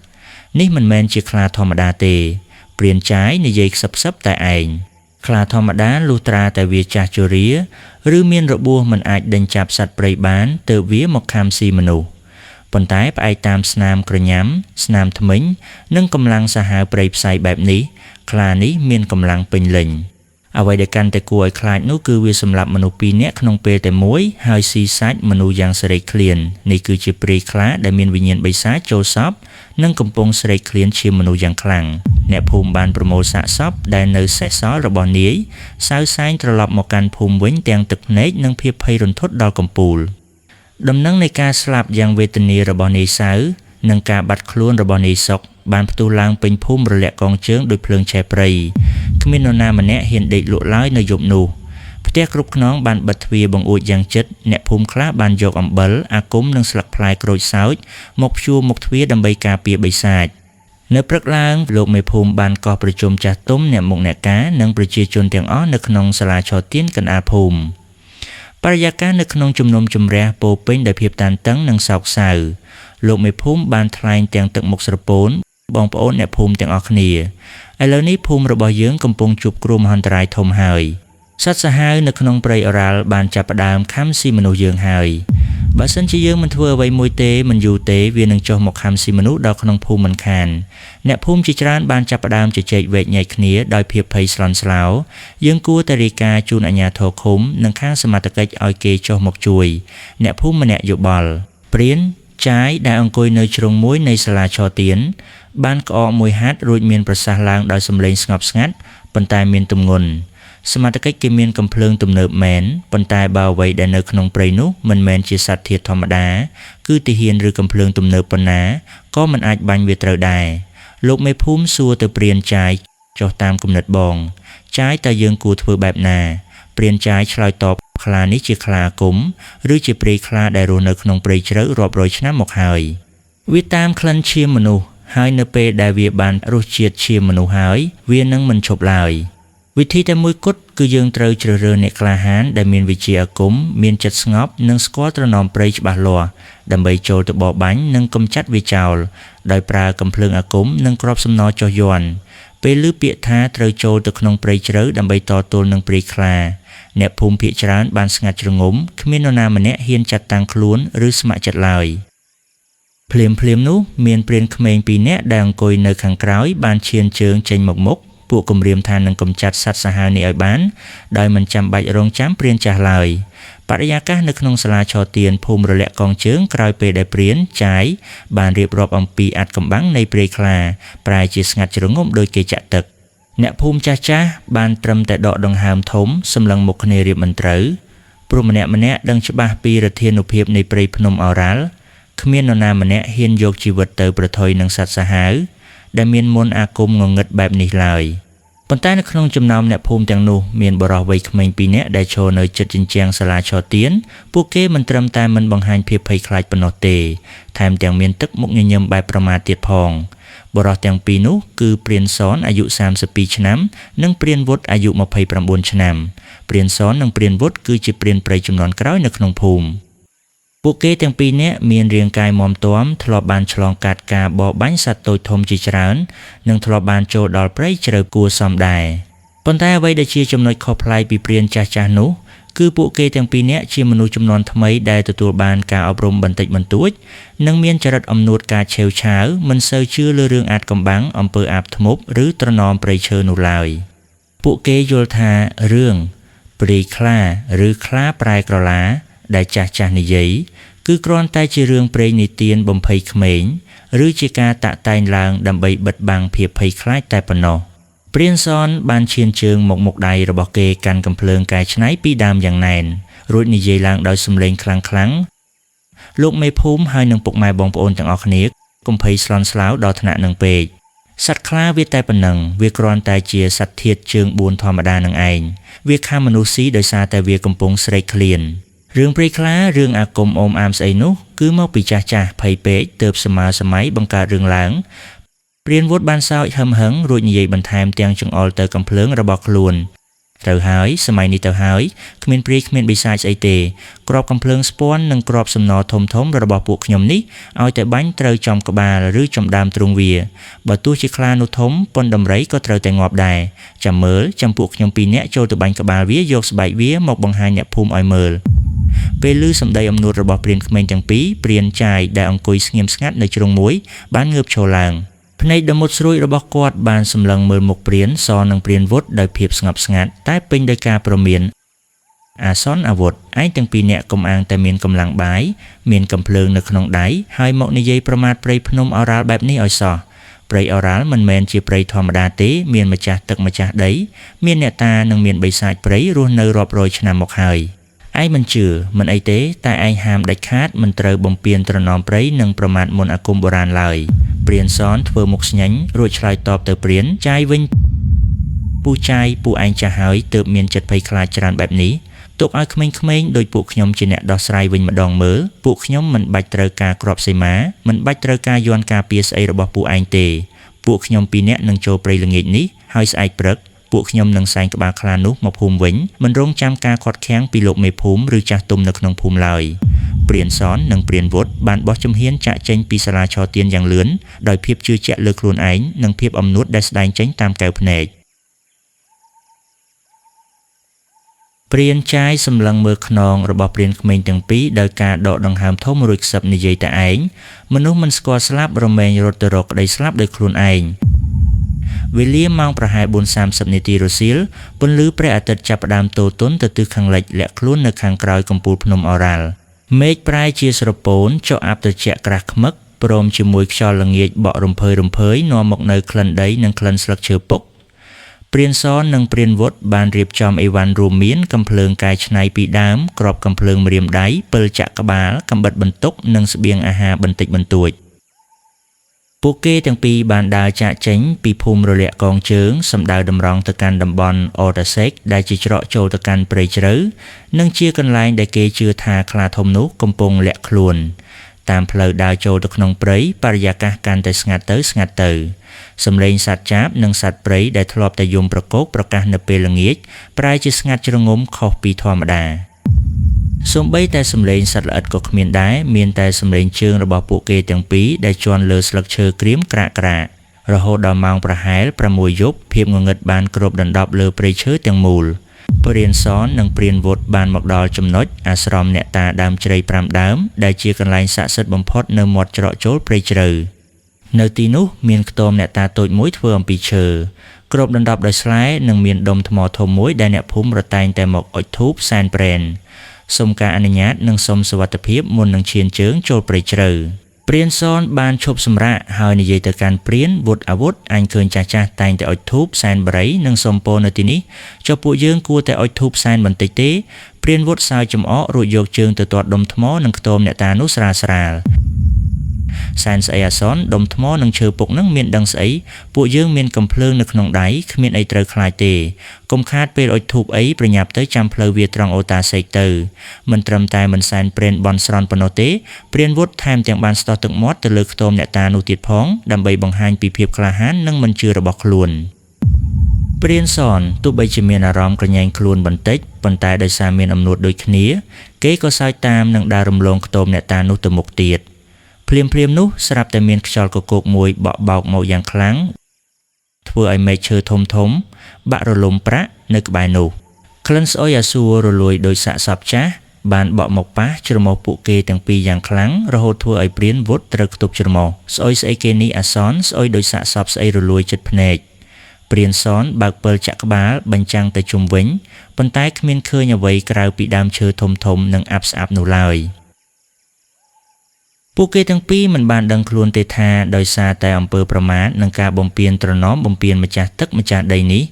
នេះមិនមែនជាខ្លាធម្មតាទេព្រានចាយនិយាយខ្សឹបៗតែឯងខ្លាធម្មតាលុះត្រាតែវាចាស់ជរាឬមានរបួសមិនអាចដេញចាប់សត្វព្រៃបានទើបវាមកខាំស៊ីមនុស្សប៉ុន្តែផ្អែកតាមស្នាមក្រញាំស្នាមធ្មេញនិងកម្លាំងសាហាវព្រៃផ្សៃបែបនេះខ្លានេះមានកម្លាំងពេញលេញអ្វីដែលកាន់តែគួរឲ្យខ្លាចនោះគឺវាសម្លាប់មនុស្សពីរនាក់ក្នុងពេលតែមួយហើយស៊ីសាច់មនុស្សយ៉ាងស្រេកឃ្លាននេះគឺជាព្រាយខ្លាដែលមានវិញ្ញាណបិសាចចូលសពនិងកំពុងស្រេកឃ្លានឈាមមនុស្សយ៉ាងខ្លាំងអ្នកភូមិបានប្រមូលសាកសពដែលនៅសេសសល់របស់នាយសៅសែងត្រឡប់មកកាន់ភូមិវិញទាំងទឹកភ្នែកនិងភាពភ័យរន្ធត់ដល់កំពូលដំណឹងនៃការស្លាប់យ៉ាងវេទនារបស់នាយសៅនិងការបាត់ខ្លួនរបស់នាយសុកបានផ្ទុះឡើងពេញភូមិរលាក់កងជើងដោយភ្លើងឆេះព្រៃគ្មាននរណាម្នាក់ហ៊ានដេកលក់ឡើយនៅយប់នោះផ្ទះគ្រប់ខ្នងបានបិទទ្វារបង្អួចយ៉ាងជិតអ្នកភូមិខ្លះបានយកអំបិលអាគមនិងស្លឹកផ្លែក្រូចសើចមកព្យួរមុខទ្វារដើម្បីការពារបិសាចនៅព្រឹកឡើងលោកមេភូមិបានកោះប្រជុំចាស់ទុំអ្នកមុខអ្នកការនិងប្រជាជនទាំងអស់នៅក្នុងសាលាឆទានកណ្ដាលភូមិបរិយាកាសនៅក្នុងជំនុំជម្រះពោពេញដោយភាពតានតឹងនិងសោកសៅលោកមេភូមិបានថ្លែងទាំងទឹកមុខស្រពោនបងប្អូនអ្នកភូមិទាំងអស់គ្នាឥឡូវនេះភូមិរបស់យើងកំពុងជួបគ្រោះមហន្តរាយធំហើយសត្វសាហាវនៅក្នុងព្រៃអូរ៉ាល់បានចាប់ផ្ដើមខាំស៊ីមនុស្សយើងហើយបើសិនជាយើងមិនធ្វើអ្វីមួយទេមិនយូរទេវានឹងចុះមកខាំស៊ីមនុស្សដល់ក្នុងភូមិមិនខានអ្នកភូមិជាច្រើនបានចាប់ផ្ដើមជជែកវែកញែកគ្នាដោយភាពភ័យស្លន់ស្លោយើងគួរតែរាយការណ៍ជូនអាជ្ញាធរឃុំនិងខាងសមត្ថកិច្ចឲ្យគេចុះមកជួយអ្នកភូមិម្នាក់យោបល់ព្រានចាយដែលអង្គុយនៅជ្រុងមួយនៃសាលាឆទានបានក្អកមួយហាត់រួចមានប្រសាសន៍ឡើងដោយសំឡេងស្ងប់ស្ងាត់ប៉ុន្តែមានទម្ងន់សមត្ថកិច្ចគេមានកំភ្លើងទំនើបមែនប៉ុន្តែបើអ្វីដែលនៅក្នុងព្រៃនោះមិនមែនជាសត្វធាតុធម្មតាគឺទាហានឬកំភ្លើងទំនើបប៉ុណ្ណាក៏មិនអាចបាញ់វាត្រូវដែរលោកមេភូមិសួរទៅព្រានចាយចុះតាមគំនិតបងចាយតើយើងគួរធ្វើបែបណាព្រានចាយឆ្លើយតបខ្លានេះជាខ្លាអាគមឬជាព្រៃខ្លាដែលរស់នៅក្នុងព្រៃជ្រៅរាប់រយឆ្នាំមកហើយវាតាមក្លិនឈាមមនុស្សហើយនៅពេលដែលវាបានរសជាតិឈាមមនុស្សហើយវានឹងមិនឈប់ឡើយវិធីតែមួយគត់គឺយើងត្រូវជ្រើសរើសអ្នកក្លាហានដែលមានវិជ្ជាអាគមមានចិត្តស្ងប់និងស្គាល់ត្រណមព្រៃច្បាស់លាស់ដើម្បីចូលទៅបរបាញ់និងកម្ចាត់វាចោលដោយប្រើកាំភ្លើងអាគមនិងគ្រាប់សំណចុះយ័ន្ត ពេល ពេលឮពាក្យថាត្រូវចូលទៅក្នុងព្រៃជ្រៅដើម្បីតទល់នឹងព្រៃខ្លាអ្នកភូមិភាគច្រើនបានស្ងាត់ជ្រងំគ្មាននរណាម្នាក់ហ៊ានចាត់តាំងខ្លួនឬស្ម័គ្រចិត្តឡើយភ្លាមៗនោះមានព្រានក្មេងពីរនាក់ដែលអង្គុយនៅខាងក្រោយបានឈានជើងចេញមកមុខពួកគំរាមថានឹងកម្ចាត់សត្វសាហាវនេះឲ្យបានដោយមិនចាំបាច់រងចាំព្រានចាស់ឡើយបរិយាកាសនៅក្នុងសាលាឆទានភូមិរលាក់កងជើងក្រោយពេលដែលព្រានចាយបានរៀបរាប់អំពីអាថ៌កំបាំងនៃព្រៃខ្លាប្រែជាស្ងាត់ជ្រងំដោយគេចាក់ទឹកអ្នកភូមិចាស់ៗបានត្រឹមតែដកដង្ហើមធំសម្លឹងមុខគ្នារៀបមិនត្រូវព្រោះម្នាក់ៗដឹងច្បាស់ពីឫទ្ធានុភាពនៃព្រៃភ្នំឱរ៉ាល់គ្មាននរណាម្នាក់ហ៊ានយកជីវិតទៅប្រថុយនឹងសត្វសាហាវដែលមានមន្តអាគមងងឹតបែបនេះឡើយប៉ុន្តែនៅក្នុងចំណោមអ្នកភូមិទាំងនោះមានបុរសវ័យក្មេងពីរនាក់ដែលឈរនៅជិតជញ្ជាំងសាលាឆទានពួកគេមិនត្រឹមតែមិនបង្ហាញភាពភ័យខ្លាចប៉ុណ្ណោះទេថែមទាំងមានទឹកមុខញញឹមបែបប្រមាថទៀតផងបុរសទាំងពីរនោះគឺព្រានសនអាយុ32ឆ្នាំនិងព្រានវុធអាយុ29ឆ្នាំព្រានសននិងព្រានវុធគឺជាព្រានព្រៃជំនាន់ក្រោយនៅក្នុងភូមិពួកគេទាំងពីរនាក់មានរាងកាយមាំទាំធ្លាប់បានឆ្លងកាត់ការបរបាញ់សត្វតូចធំជាច្រើននិងធ្លាប់បានចូលដល់ព្រៃជ្រៅគួរសមដែរប៉ុន្តែអ្វីដែលជាចំណុចខុសប្លែកពីព្រានចាស់ៗនោះគឺពួកគេទាំងពីរនាក់ជាមនុស្សជំនាន់ថ្មីដែលទទួលបានការអប់រំបន្តិចបន្តួចនិងមានចរិតអំនួតការឆេវឆាវមិនសូវជឿលើរឿងអាថ៌កំបាំងអំពើអាបធ្មប់ឬត្រណមព្រៃឈើនោះឡើយពួកគេយល់ថារឿងព្រៃខ្លាឬខ្លាប្រែក្រឡាដែលចាស់ៗនិយាយគឺគ្រាន់តែជារឿងព្រេងនិទានបំភ័យក្មេងឬជាការតាក់តែងឡើងដើម្បីបិទបាំងភាពភ័យខ្លាចតែប៉ុណ្ណោះព្រានសនបានឈានជើងមកមុខដៃរបស់គេកាន់កាំភ្លើងកែច្នៃពីរដើមយ៉ាងណែនរួចនិយាយឡើងដោយសំឡេងខ្លាំងៗលោកមេភូមិហើយនឹងពុកម៉ែបងប្អូនទាំងអស់គ្នាកុំភ័យស្លន់ស្លោដល់ថ្នាក់នឹងពេកសត្វខ្លាវាតែប៉ុណ្ណឹងវាគ្រាន់តែជាសត្វធាតុជើង4ធម្មតានឹងឯងវាខាំមនុស្សស៊ីដោយសារតែវាកំពុងស្រេកឃ្លានរឿងព្រៃខ្លារឿងអាគមអូមអាមស្អីនោះគឺមកពីចាស់ៗភ័យពេកទើបសម័យសម័យបង្កើតរឿងឡើងព្រានវុធបានសើចហឹមហឹងរួចនិយាយបន្ថែមទាំងចង្អុលទៅកាំភ្លើងរបស់ខ្លួនត្រូវហើយសម័យនេះទៅហើយគ្មានព្រាយគ្មានបិសាចស្អីទេគ្រាប់កាំភ្លើងស្ពាន់និងគ្រាប់សំណធំធំរបស់ពួកខ្ញុំនេះឲ្យតែបាញ់ត្រូវចំក្បាលឬចំដើមទ្រូងវាបើទោះជាខ្លានោះធំប៉ុនដំរីក៏ត្រូវតែងាប់ដែរចាំមើលចាំពួកខ្ញុំពីរនាក់ចូលទៅបាញ់ក្បាលវាយកស្បែកវាមកបង្ហាញអ្នកភូមិឲ្យមើលពេលឮសម្ដីអំនួតរបស់ព្រានក្មេងទាំងពីរព្រានចាយដែលអង្គុយស្ងៀមស្ងាត់នៅជ្រុងមួយបានងើបឈរឡើងភ្នែកដ៏មុតស្រួចរបស់គាត់បានសម្លឹងមើលមុខព្រានសនិងព្រានវុធដោយភាពស្ងប់ស្ងាត់តែពេញដោយការព្រមានអាសន្នអាវុធឯងទាំងពីរនាក់កុំអាងតែមានកម្លាំងបាយមានកាំភ្លើងនៅក្នុងដៃហើយមកនិយាយប្រមាថព្រៃភ្នំឱរ៉ាល់បែបនេះឲ្យសោះព្រៃឱរ៉ាល់មិនមែនជាព្រៃធម្មតាទេមានម្ចាស់ទឹកម្ចាស់ដីមានអ្នកតានិងមានបិសាចព្រៃរស់នៅរាប់រយឆ្នាំមកហើយឯងមិនជឿមិនអីទេតែឯងហាមដាច់ខាតមិនត្រូវបំពានត្រណមព្រៃនិងប្រមាថមន្តអាគមបុរាណឡើយព្រានសនធ្វើមុខស្ញែងរួចឆ្លើយតបទៅព្រានចាយវិញពូចាយពូឯងចាស់ហើយទើបមានចិត្តភ័យខ្លាចច្រើនបែបនេះទុកឲ្យក្មេងៗដោយពួកខ្ញុំជាអ្នកដោះស្រាយវិញម្ដងមើលពួកខ្ញុំមិនបាច់ត្រូវការគ្រាប់សីមាមិនបាច់ត្រូវការយន្តការពារស្អីរបស់ពួកឯងទេពួកខ្ញុំពីរនាក់នឹងចូលព្រៃល្ងាចនេះហើយស្អែកព្រឹកពួកខ្ញុំនឹងសែងក្បាលខ្លានោះមកភូមិវិញមិនរងចាំការខាត់ខាំងពីលោកមេភូមិឬចាស់ទុំនៅក្នុងភូមិឡើយព្រានសននិងព្រានវុធបានបោះជំហានចាក់ចេញពីសាលាឆទានយ៉ាងលឿនដោយភាពជឿជាក់លើខ្លួនឯងនិងភាពអំនួតដែលស្ដែងចេញតាមកែវភ្នែកព្រានចាយសម្លឹងមើលខ្នងរបស់ព្រានក្មេងទាំងពីរដោយការដកដង្ហើមធំរួចខ្សឹបនិយាយតែឯងមនុស្សមិនស្គាល់ស្លាប់រមែងរត់ទៅរកក្តីស្លាប់ដោយខ្លួនឯងវេលាម៉ោងប្រហែល 4:30 នាទីរសៀលពន្លឺព្រះអាទិត្យចាប់ផ្ដើមទោទន់ទៅទិសខាងលិចលាក់ខ្លួននៅខាងក្រោយកំពូលភ្នំឱរ៉ាល់មេឃប្រែជាស្រពោនចុះអាប់ត្រជាក់ក្រាស់ខ្មឹកព្រមជាមួយខ្យល់ល្ងាចបក់រំភើយនាំមកនៅក្លិនដីនិងក្លិនស្លឹកឈើពុកព្រានសននិងព្រានវុធបានរៀបចំអីវ៉ាន់រួមមានកាំភ្លើងកែច្នៃពីរដើមគ្រាប់កាំភ្លើងម្រាមដៃពិលចាក់ក្បាលកាំបិតបន្ទុកនិងស្បៀងអាហារបន្តិចបន្តួចពួកគេទាំងពីរបានដើរចាកចេញពីភូមិរលាក់កងជើងសម្ដៅតម្រង់ទៅកាន់តំបន់អូតាសេកដែលជាច្រកចូលទៅកាន់ព្រៃជ្រៅនិងជាកន្លែងដែលគេជឿថាខ្លាធំនោះកំពុងលាក់ខ្លួនតាមផ្លូវដើរចូលទៅក្នុងព្រៃបរិយាកាសកាន់តែស្ងាត់ទៅសំឡេងសត្វចាបនិងសត្វព្រៃដែលធ្លាប់តែយំប្រកោកប្រកាសនៅពេលល្ងាចប្រែជាស្ងាត់ជ្រងំខុសពីធម្មតាសូម្បីតែសំឡេងសត្វល្អិតក៏គ្មានដែរមានតែសំឡេងជើងរបស់ពួកគេទាំងពីរដែលជាន់លើស្លឹកឈើក្រៀមក្រាកៗ រហូតដល់ម៉ោងប្រហែល6យប់ភាពងងឹតបានគ្របដណ្ដប់លើព្រៃឈើទាំងមូលព្រានសននិងព្រានវុធបានមកដល់ចំណុចអាស្រមអ្នកតាដើមជ្រៃ5ដើមដែលជាកន្លែងស័ក្តិសិទ្ធិបំផុតនៅមាត់ច្រកចូលព្រៃជ្រៅនៅទីនោះមានខ្ទមអ្នកតាតូចមួយធ្វើអំពីឈើគ្របដណ្ដប់ដោយស្លែនិងមានដុំថ្មធំមួយដែលអ្នកភូមិរតែងតែមកអុជធូបសែនព្រេនសូមការអនុញ្ញាតនិងសូមសុវត្ថិភាពមុននឹងឈានជើងចូលព្រៃជ្រៅព្រានសនបានឈប់សម្រាកហើយនិយាយទៅកាន់ព្រានវុធអាវុធអញឃើញចាស់ៗតែងតែអុជធូបសែនបរិយនិងសុំពរនៅទីនេះចុះពួកយើងគួរតែអុជធូបសែនបន្តិចទេព្រានវុធសើចចំអករួចយកជើងទៅទាត់ដុំថ្មនិងខ្ទមអ្នកតានោះស្រាលស្រាលសែនស្អីអាសនដុំថ្មនិងឈើពុកនឹងមានដឹងស្អីពួកយើងមានកំភ្លើងនៅក្នុងដៃគ្មានអីត្រូវខ្លាចទេកុំខាតពេលអុជធូបអីប្រញាប់ទៅចាំផ្លូវវាត្រង់អូតាសេកទៅមិនត្រឹមតែមិនសែនព្រេនបន់ស្រន់ប៉ុណ្ណោះទេព្រានវុធថែមទាំងបានស្ទាស់ទឹកមាត់ទៅលើខ្ទមអ្នកតានោះទៀតផងដើម្បីបង្ហាញពីភាពក្លាហាននិងមិនជឿរបស់ខ្លួនព្រានសនទោះបីជាមានអារម្មណ៍ក្រញែងខ្លួនបន្តិចប៉ុន្តែដោយសារមានអំនួតដូចគ្នាគេក៏សើចតាមនិងដើររំលងខ្ទមអ្នកតានោះទៅមុខទៀតភ្លាមៗនោះស្រាប់តែមានខ្យល់កកោកមួយបក់បោកមកយ៉ាងខ្លាំងធ្វើឲ្យមែកឈើធំៗបាក់រលំប្រាក់នៅក្បែរនោះក្លិនស្អុយអាសួររលួយដោយសាកសពចាស់បានបក់មកប៉ះច្រមុះពួកគេទាំងពីរយ៉ាងខ្លាំងរហូតធ្វើឲ្យព្រានវុធត្រូវខ្ទប់ច្រមុះស្អុយស្អីគេនេះអាសន្នស្អុយដោយសាកសពស្អីរលួយចិត្តភ្នែកព្រានសនបើកពិលចាក់ក្បាលបញ្ចាំងទៅជុំវិញប៉ុន្តែគ្មានឃើញអ្វីក្រៅពីដើមឈើធំៗនិងអាប់ស្អាប់នោះឡើយពួកគេទាំងពីរមិនបានដឹងខ្លួនទេថាដោយសារតែអំពើប្រមាថនិងការបំពានត្រណមបំពានម្ចាស់ទឹកម្ចាស់ដីនេះ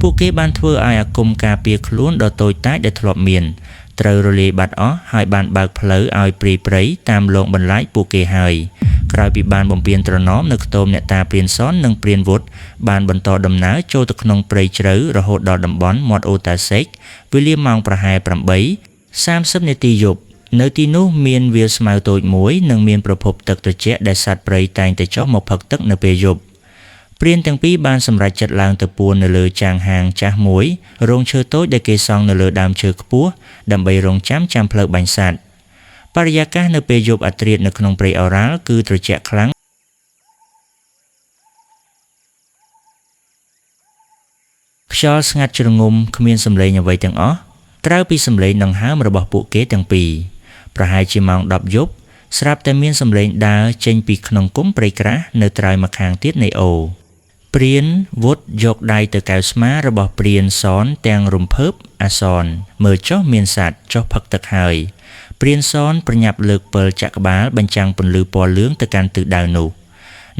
ពួកគេបានធ្វើឲ្យអាគមការពារខ្លួនដ៏តូចតាចដែលធ្លាប់មានត្រូវរលាយបាត់អស់ហើយបានបើកផ្លូវឲ្យព្រាយព្រៃតាមលងបន្លាចពួកគេហើយក្រោយពីបានបំពានត្រណមនៅខ្ទមអ្នកតាព្រានសននិងព្រានវុធបានបន្តដំណើរចូលទៅក្នុងព្រៃជ្រៅរហូតដល់តំបន់មាត់អូតាសេកវេលាម៉ោងប្រហែល8:30នាទីយប់នៅទីនោះមានវាលស្មៅតូចមួយនិងមានប្រភពទឹកត្រជាក់ដែលសត្វព្រៃតែងតែចុះមកផឹកទឹកនៅពេលយប់ព្រានទាំងពីរបានសម្រេចចិត្តឡើងទៅពួននៅលើចាងហាងចាស់មួយរោងឈើតូចដែលគេសង់នៅលើដើមឈើខ្ពស់ដើម្បីរងចាំចាំផ្លូវបាញ់សត្វបរិយាកាសនៅពេលយប់អាត្រៀតនៅក្នុងព្រៃអូរ៉ាល់គឺត្រជាក់ខ្លាំងខ្យល់ស្ងាត់ជ្រងំគ្មានសំឡេងអ្វីទាំងអស់ក្រៅពីសំឡេងដង្ហើមរបស់ពួកគេទាំងពីរប្រហែលជាម៉ោង10យប់ស្រាប់តែមានសំឡេងដើរចេញពីក្នុងគុំព្រៃក្រាស់នៅត្រើយម្ខាងទៀតនៃអូរព្រានវុធយកដៃទៅកែវស្មារបស់ព្រានសនទាំងរំភើបអាសនមើលចុះមានសត្វចុះផឹកទឹកហើយព្រានសនប្រញាប់លើកពិលចាក់ក្បាលបញ្ចាំងពន្លឺពណ៌លឿងទៅកាន់ទិសដៅនោះ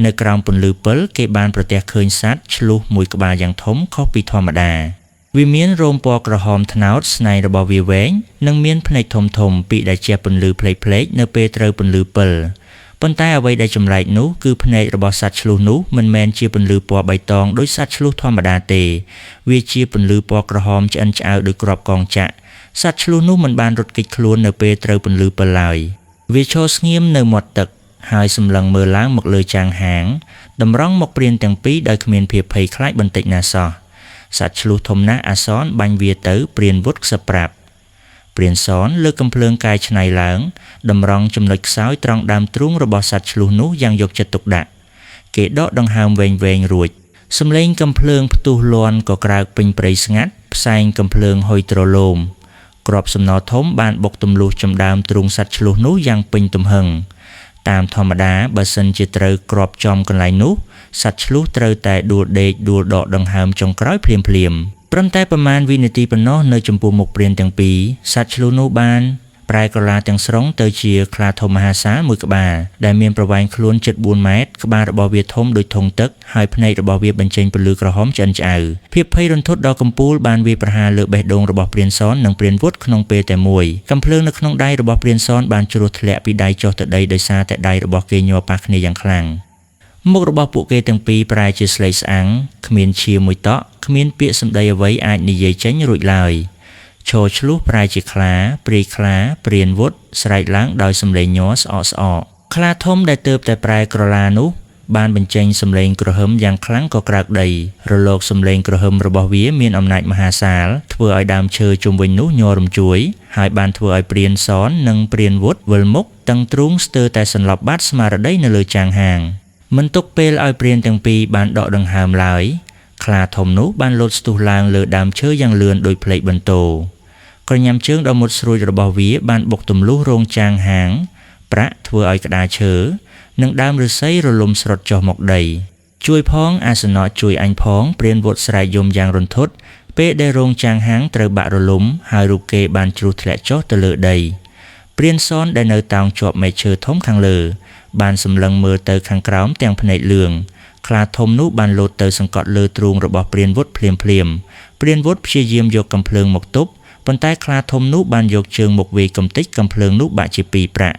នៅក្រោមពន្លឺពិលគេបានប្រទះឃើញសត្វឆ្លុះមួយក្បាលយ៉ាងធំខុសពីធម្មតាវាមានរោមពណ៌ក្រហមត្នោតស្នែងរបស់វាវែងនិងមានភ្នែកធំៗពីដែលជះពន្លឺផ្លេកៗនៅពេលត្រូវពន្លឺពិលប៉ុន្តែអ្វីដែលចម្លែកនោះគឺភ្នែករបស់សត្វឆ្លុះនោះមិនមែនជាពន្លឺពណ៌បៃតងដូចសត្វឆ្លុះធម្មតាទេវាជាពន្លឺពណ៌ក្រហមឆ្អិនឆ្អៅដូចគ្រាប់កងចាក់សត្វឆ្លុះនោះមិនបានរត់គេចខ្លួននៅពេលត្រូវពន្លឺពិលឡើយវាឈរស្ងៀមនៅមាត់ទឹកហើយសម្លឹងមើលឡើងមកលើចាងហាងតម្រង់មកព្រានទាំងពីរដោយគ្មានភាពភ័យខ្លាចបន្តិចណាសោះសត្វឆ្លុះធំណាស់អាសនបាញ់វាទៅព្រានវុធខ្សឹបប្រាប់ព្រានសនលើកកំភ្លើងកាយឆ្នៃឡើងតម្រង់ចំណុចខ្សោយត្រង់ដើមទ្រូងរបស់សត្វឆ្លុះនោះយ៉ាងយកចិត្តទុកដាក់គេដកដង្ហើមវែងៗរួចសំឡេងកំភ្លើងផ្ទុះលាន់ក៏ក្រើកពេញព្រៃស្ងាត់ផ្សែងកំភ្លើងហុយទ្រលោមគ្រាប់សំណធំបានបុកទម្លុះចំដើមទ្រូងសត្វឆ្លុះនោះយ៉ាងពេញទំហឹងតាមធម្មតាបើសិនជាត្រូវគ្រាប់ចំកន្លែងនោះសត្វឆ្លុះត្រូវតែដួលដេកដួលដកដង្ហើមចុងក្រោយភ្លាមៗព្រមតែប្រមាណវិនាទីប៉ុណ្ណោះនៅចំពោះមុខព្រានទាំងពីរសត្វឆ្លុះនោះបានប្រែក្រឡាទាំងស្រុងទៅជាខ្លាធំមហាសាលមួយក្បាលដែលមានប្រវែងខ្លួនជិត4ម៉ែត្រក្បាលរបស់វាធំដូចធុងទឹកហើយភ្នែករបស់វាបញ្ចេញពន្លឺក្រហមឆ្អិនឆ្អៅភាពភ័យរន្ធត់ដ៏កំពូលបានវាយប្រហារលើបេះដូងរបស់ព្រានសននិងព្រានវុធក្នុងពេលតែមួយកាំភ្លើងនៅក្នុងដៃរបស់ព្រានសនបានជ្រោះធ្លាក់ពីដៃចុះទៅដីដោយសារតែដៃរបស់គេញ័រប៉ះគ្នាយ៉ាងខ្លាំងមុខរបស់ពួកគេទាំងពីរប្រែជាស្លេកស្អាំងគ្មានឈាមមួយតក់គ្មានពាក្យសម្ដីអ្វីអាចនិយាយចេញរួចឡើយឈរឆ្លុះប្រែជាខ្លាព្រាយខ្លាព្រានវុធស្រែកឡើងដោយសំឡេងញ័រស្អកស្អកខ្លាធំដែលទើបតែប្រែក្រឡានោះបានបញ្ចេញសំឡេងគ្រហឹមយ៉ាងខ្លាំងក៏ក្រើកដីរលកសំឡេងគ្រហឹមរបស់វាមានអំណាចមហាសាលធ្វើឲ្យដើមឈើជុំវិញនោះញ័ររំជួយហើយបានធ្វើឲ្យព្រានសននិងព្រានវុធវិលមុខតឹងទ្រូងស្ទើរតែសន្លប់បាត់ស្មារតីនៅលើចាងហាង មិនទុកពេលឲ្យព្រានទាំងពីរបានដកដង្ហើមឡើយ ខ្លាធំនោះបានលោតស្ទុះឡើងលើដើមឈើយ៉ាងលឿនដូចផ្លេកបន្ទោក្រញាំជើងដ៏មុតស្រួចរបស់វាបានបុកទម្លុះរោងចាងហាង ប្រាក់ធ្វើឲ្យក្តារឈើនិងដើមឫស្សីរលំស្រុតចុះមកដី ជួយផងអាសនៈជួយអញផងព្រានវុតស្រែកយំយ៉ាងរន្ធត់ពេលដែលរោងចាងហាងត្រូវបាក់រលំហើយរូបគេបានជ្រុះធ្លាក់ចុះទៅលើដីព្រានសនដែលនៅតោងជាប់មែកឈើធំខាងលើ បានសម្លឹងមើលទៅខាងក្រោមទាំងភ្នែកលឿងខ្លាធំនោះបានលោតទៅសង្កត់លើទ្រូងរបស់ព្រានវុធភ្លាមភ្លាមព្រានវុធព្យាយាមយកកាំភ្លើងមកទប់ប៉ុន្តែខ្លាធំនោះបានយកជើងមកវាយកំទេចកាំភ្លើងនោះបាក់ជាពីរប្រាក់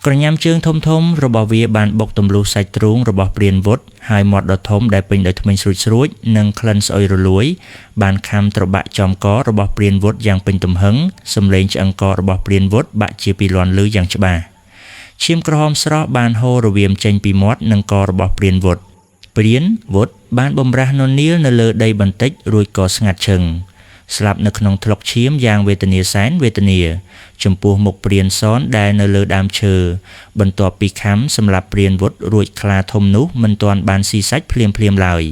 ក្រញាំជើងធំធំរបស់វាបានបុកទម្លុះសាច់ទ្រូងរបស់ព្រានវុធហើយមាត់ដ៏ធំដែលពេញដោយធ្មេញស្រួចៗនិងក្លិនស្អុយរលួយបានខាំត្របាក់ចំករបស់ព្រានវុធយ៉ាងពេញទំហឹងសំឡេងឆ្អឹងករបស់ព្រានវុធបាក់ជាពីលាន់ឮយ៉ាងច្បាស់ឈាមក្រហមស្រស់បានហូររវាមចេញពីមាត់និងករបស់ព្រានវុធព្រានវុធបានបំរាស់ននៀលនៅលើដីបន្តិចរួចក៏ស្ងាត់ឈឹងស្លាប់នៅក្នុងថ្លុកឈាមយ៉ាងវេទនាសែនវេទនាចំពោះមុខព្រានសនដែលនៅលើដើមឈើបន្ទាប់ពីខំសម្លាប់ព្រានវុធរួចខ្លាធំនោះមិនទាន់បានស៊ីសាច់ភ្លាមភ្លាមឡើយ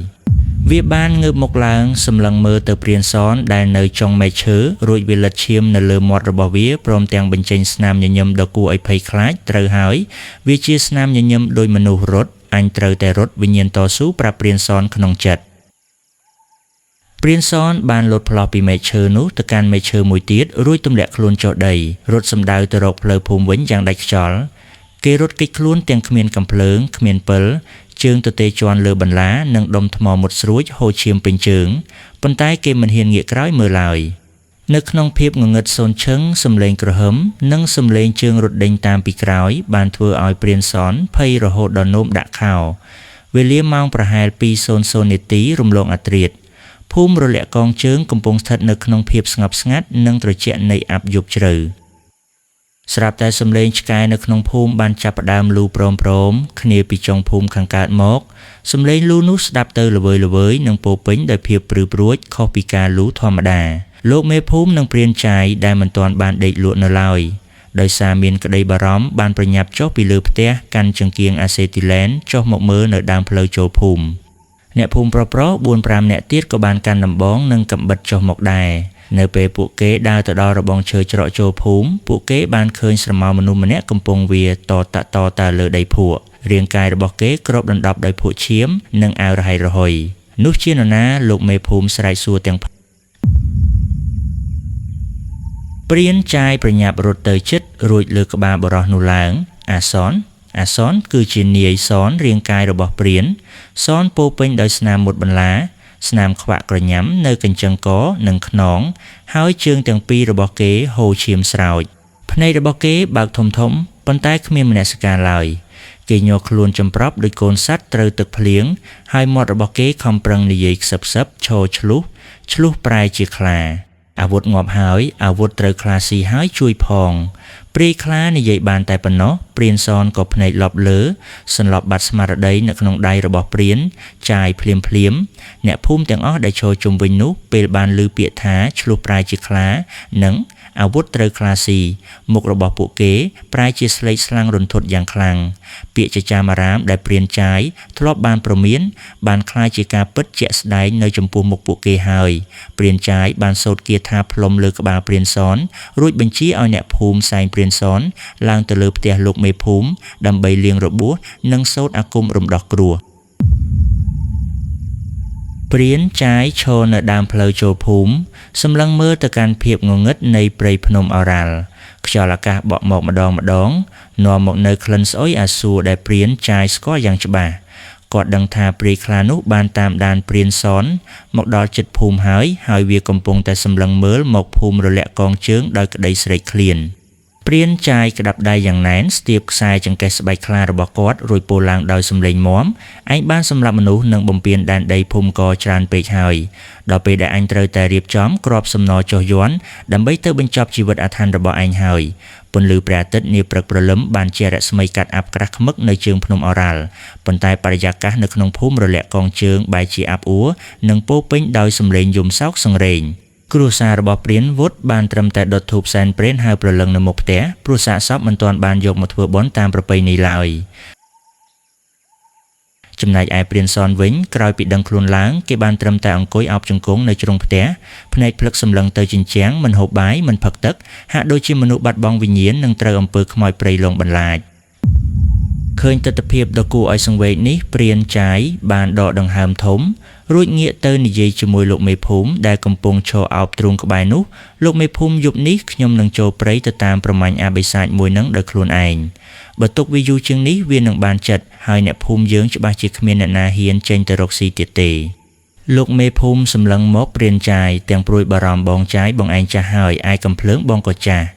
វាបានងើបមកឡើងសម្លឹងមើលទៅព្រានសនដែលនៅចុងមែកឈើរួចវាលិតឈាមនៅលើមាត់របស់វាព្រមទាំងបញ្ចេញស្នាមញញឹមដ៏គួរឲ្យភ័យខ្លាចត្រូវហើយវាជាស្នាមញញឹមដោយមនុស្សរត់អញត្រូវតែរត់វិញ្ញាណតស៊ូប្រាប់ព្រានសនក្នុងចិត្តព្រានសនបានលោតផ្លោះពីមែកឈើនោះទៅកាន់មែកឈើមួយទៀតរួចទម្លាក់ខ្លួនចុះដីរត់សម្ដៅទៅរកផ្លូវភូមិវិញយ៉ាងដាច់ខ្យល់គេរត់គេចខ្លួនទាំងគ្មានកាំភ្លើងគ្មានពិលជើងទទេជាន់លើបន្លានិងដុំថ្មមុតស្រួចហូរឈាមពេញជើងប៉ុន្តែគេមិនហ៊ានងាកក្រោយមើលឡើយនៅក្នុងភាពងងឹតសូនឈឹងសំឡេងគ្រហឹមនិងសំឡេងជើងរត់ដេញតាមពីក្រោយបានធ្វើឲ្យព្រានសនភ័យរហូតដល់នោមដាក់ខោវេលាម៉ោងប្រហែល 2:00 នាទីរំលងអាធ្រាត្រភូមិរលាក់កងជើងកំពុងស្ថិតនៅក្នុងភាពស្ងប់ស្ងាត់និងត្រជាក់នៃអាប់យប់ជ្រៅស្រាប់តែសំឡេងឆ្កែនៅក្នុងភូមិបានចាប់ផ្ដើមលូព្រមៗគ្នាពីចុងភូមិខាងកើតមកសំឡេងលូនោះស្ដាប់ទៅល្វើយៗនិងពោពេញដោយភាពព្រឺព្រួចខុសពីការលូធម្មតាលោកមេភូមិនិងព្រានចាយដែលមិនទាន់បានដេកលក់នៅឡើយដោយសារមានក្តីបារម្ភបានប្រញាប់ចុះពីលើផ្ទះកាន់ចង្គៀងអាសេទីឡែនចុះមកមើលនៅដើមផ្លូវចូលភូមិអ្នកភូមិប្រុសៗ 4-5 នាក់ទៀតក៏បានកាន់ដំបងនិងកាំបិតចុះមកដែរនៅពេលពួកគេដើរទៅដល់របងឈើច្រកចូលភូមិពួកគេបានឃើញស្រមោលមនុស្សម្នាក់កំពុងវាតតតតលើដីភក់រាងកាយរបស់គេគ្របដណ្ដប់ដោយភក់ឈាមនិងអាវរហៃរហុយនោះជានរណាលោកមេភូមិស្រែកសួរទាំងព្រានចាយប្រញាប់រត់ទៅជិតរួចលើក្បាលបុរសនោះឡើងអាសនអាសនគឺជានាយសនរាងកាយរបស់ព្រានសនពោពេញដោយស្នាមមុតបន្លាស្នាមខ្វាក់ក្រញាំនៅកញ្ចឹងកនិងខ្នងហើយជើងទាំងពីររបស់គេហូរឈាមស្រោចភ្នែករបស់គេបើកធំធំប៉ុន្តែគ្មានមនសិការឡើយគេញ័រខ្លួនចំប្រប់ដោយកូនសត្វត្រូវទឹកភ្លៀងហើយមាត់របស់គេខំប្រឹងនិយាយខ្សឹបខ្សឹបឈរឆ្លុះឆ្លុះប្រែជាខ្លាអាវុធងាប់ហើយអាវុធត្រូវខ្លាស៊ីហើយជួយផងព្រាយខ្លានិយាយបានតែប៉ុណ្ណោះព្រានសនក៏ភ្នែកលប់លើសន្លប់បាត់ស្មារតីនៅក្នុងដៃរបស់ព្រានចាយភ្លាមភ្លាមអ្នកភូមិទាំងអស់ដែលឈរជុំវិញនោះពេលបានឮពាក្យថាឆ្លុះប្រែជាខ្លានិងអាវុធត្រូវខ្លាស៊ីមុខរបស់ពួកគេប្រែជាស្លេកស្លាំងរន្ធត់យ៉ាងខ្លាំងពាក្យចចាមអារាមដែលព្រានចាយធ្លាប់បានព្រមានបានក្លាយជាការពិតជាក់ស្ដែងនៅចំពោះមុខពួកគេហើយព្រានចាយបានសូត្រគាថាផ្លុំលើក្បាលព្រានសនរួចបញ្ជាឲ្យអ្នកភូមិសែងព្រានសនឡើងទៅលើផ្ទះលោកមេភូមិដើម្បីលាងរបួសនិងសូត្រអាគមរំដោះគ្រោះព្រានចាយឈរនៅដើមផ្លូវចូលភូមិសម្លឹងមើលទៅកាន់ភាពងងឹតនៃព្រៃភ្នំឱរ៉ាល់ខ្យល់អាកាសបក់មកម្ដងម្ដងនាំមកនៅក្លិនស្អុយអាសួរដែលព្រានចាយស្គាល់យ៉ាងច្បាស់គាត់ដឹងថាព្រាយខ្លានោះបានតាមដានព្រានសនមកដល់ជិតភូមិហើយហើយវាកំពុងតែសម្លឹងមើលមកភូមិរលាក់កងជើងដោយក្តីស្រេកឃ្លានព្រានចាយក្តាប់ដៃយ៉ាងណែនស្ទាបខ្សែចង្កេះស្បែកខ្លារបស់គាត់រួចពោលឡើងដោយសំឡេងមាំឯងបានសម្លាប់មនុស្សនិងបំពេញដែនដីភូមិកច្រើនពេកហើយដល់ពេលដែលអញត្រូវតែរៀបចំក្របសំណចុះយ័ន្តដើម្បីទៅបញ្ចប់ជីវិតអាថ៌របស់ឯងហើយពន្លឺព្រះអាទិត្យនាព្រឹកព្រលឹមបានជារស្មីកាត់អាប់ក្រាស់ខ្មឹកនៅជើងភ្នំឱរ៉ាល់ប៉ុន្តែបរិយាកាសនៅក្នុងភូមិរលាក់កងជើងបែរជាអាប់អួរនិងពោពេញដោយសំឡេងយំសោកសង្រេងគ្រួសាររបស់ព្រានវុធបានត្រឹមតែដុតធូបសែនព្រេនហើយព្រលឹងនៅមុខផ្ទះព្រោះសាកសពមិនទាន់បានយកមកធ្វើបុណ្យតាមប្រពៃណីឡើយ។ ចំណែកឯព្រានសនវិញក្រោយពីដឹងខ្លួនឡើងគេបានត្រឹមតែអង្គុយអោបជង្គង់នៅជ្រុងផ្ទះភ្នែកភ្លឹកសម្លឹងទៅជញ្ជាំងមិនហូបបាយមិនផឹកទឹកហាក់ដូចជាមនុស្សបាត់បង់វិញ្ញាណនិងត្រូវអំពើខ្មោចព្រៃលងបន្លាចឃើញទិដ្ឋភាពដ៏គួរឲ្យសង្វេគនេះព្រានចាយបានដកដង្ហើមធំរួចងាកទៅនិយាយជាមួយលោកមេភូមិដែលកំពុងឈរអោបទ្រូងក្បែរនោះលោកមេភូមិយប់នេះខ្ញុំនឹងចូលព្រៃទៅតាមប្រមាញ់អាបិសាចមួយនឹងដោយខ្លួនឯងបើទុកវាយូរជាងនេះវានឹងបានចិត្តហើយអ្នកភូមិយើងច្បាស់ជាគ្មានអ្នកណាហ៊ានចេញទៅរកស៊ីទៀតទេលោកមេភូមិសម្លឹងមកព្រានចាយទាំងព្រួយបារម្ភបងចាយបងឯងចាស់ហើយឯកំភ្លើងបងក៏ចាស់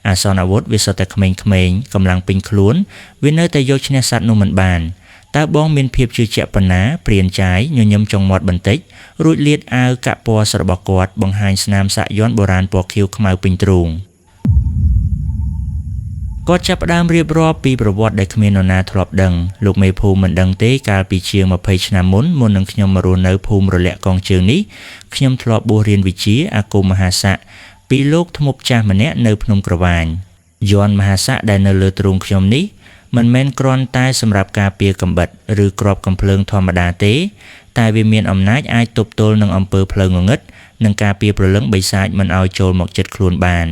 អាសនអាវុធវាសុទ្ធតែក្មេងៗកម្លាំងពេញខ្លួនវានៅតែយកឈ្នះសត្វនោះមិនបានតើបងមានភាពជឿជាក់ប៉ុណ្ណាព្រានចាយញញឹមចុងមាត់បន្តិចរួចលាតអាវកាក់ពណ៌របស់គាត់បង្ហាញស្នាមសាក់យ័ន្តបុរាណពណ៌ខៀវខ្មៅពេញទ្រូងគាត់ចាប់ផ្ដើមរៀបរាប់ពីប្រវត្តិដែលគ្មាននរណាធ្លាប់ដឹងលោកមេភូមិមិនដឹងទេកាលពីជាង20ឆ្នាំមុនមុននឹងខ្ញុំមករស់នៅភូមិរលាក់កងជើងនេះខ្ញុំធ្លាប់បួសរៀនវិជ្ជាអាគមមហាស័កពីលោកធ្មប់ចាស់ម្នាក់នៅភ្នំក្រវាញយ័ន្តមហាស័កដែលនៅលើទ្រូងខ្ញុំនេះមិនមែនគ្រាន់តែសម្រាប់ការពារកំបិតឬគ្រាប់កំភ្លើងធម្មតាទេតែវាមានអំណាចអាចទប់ទល់នឹងអំពើផ្លូវងងឹតនិងការពារព្រលឹងបិសាចមិនឲ្យចូលមកចិត្តខ្លួនបាន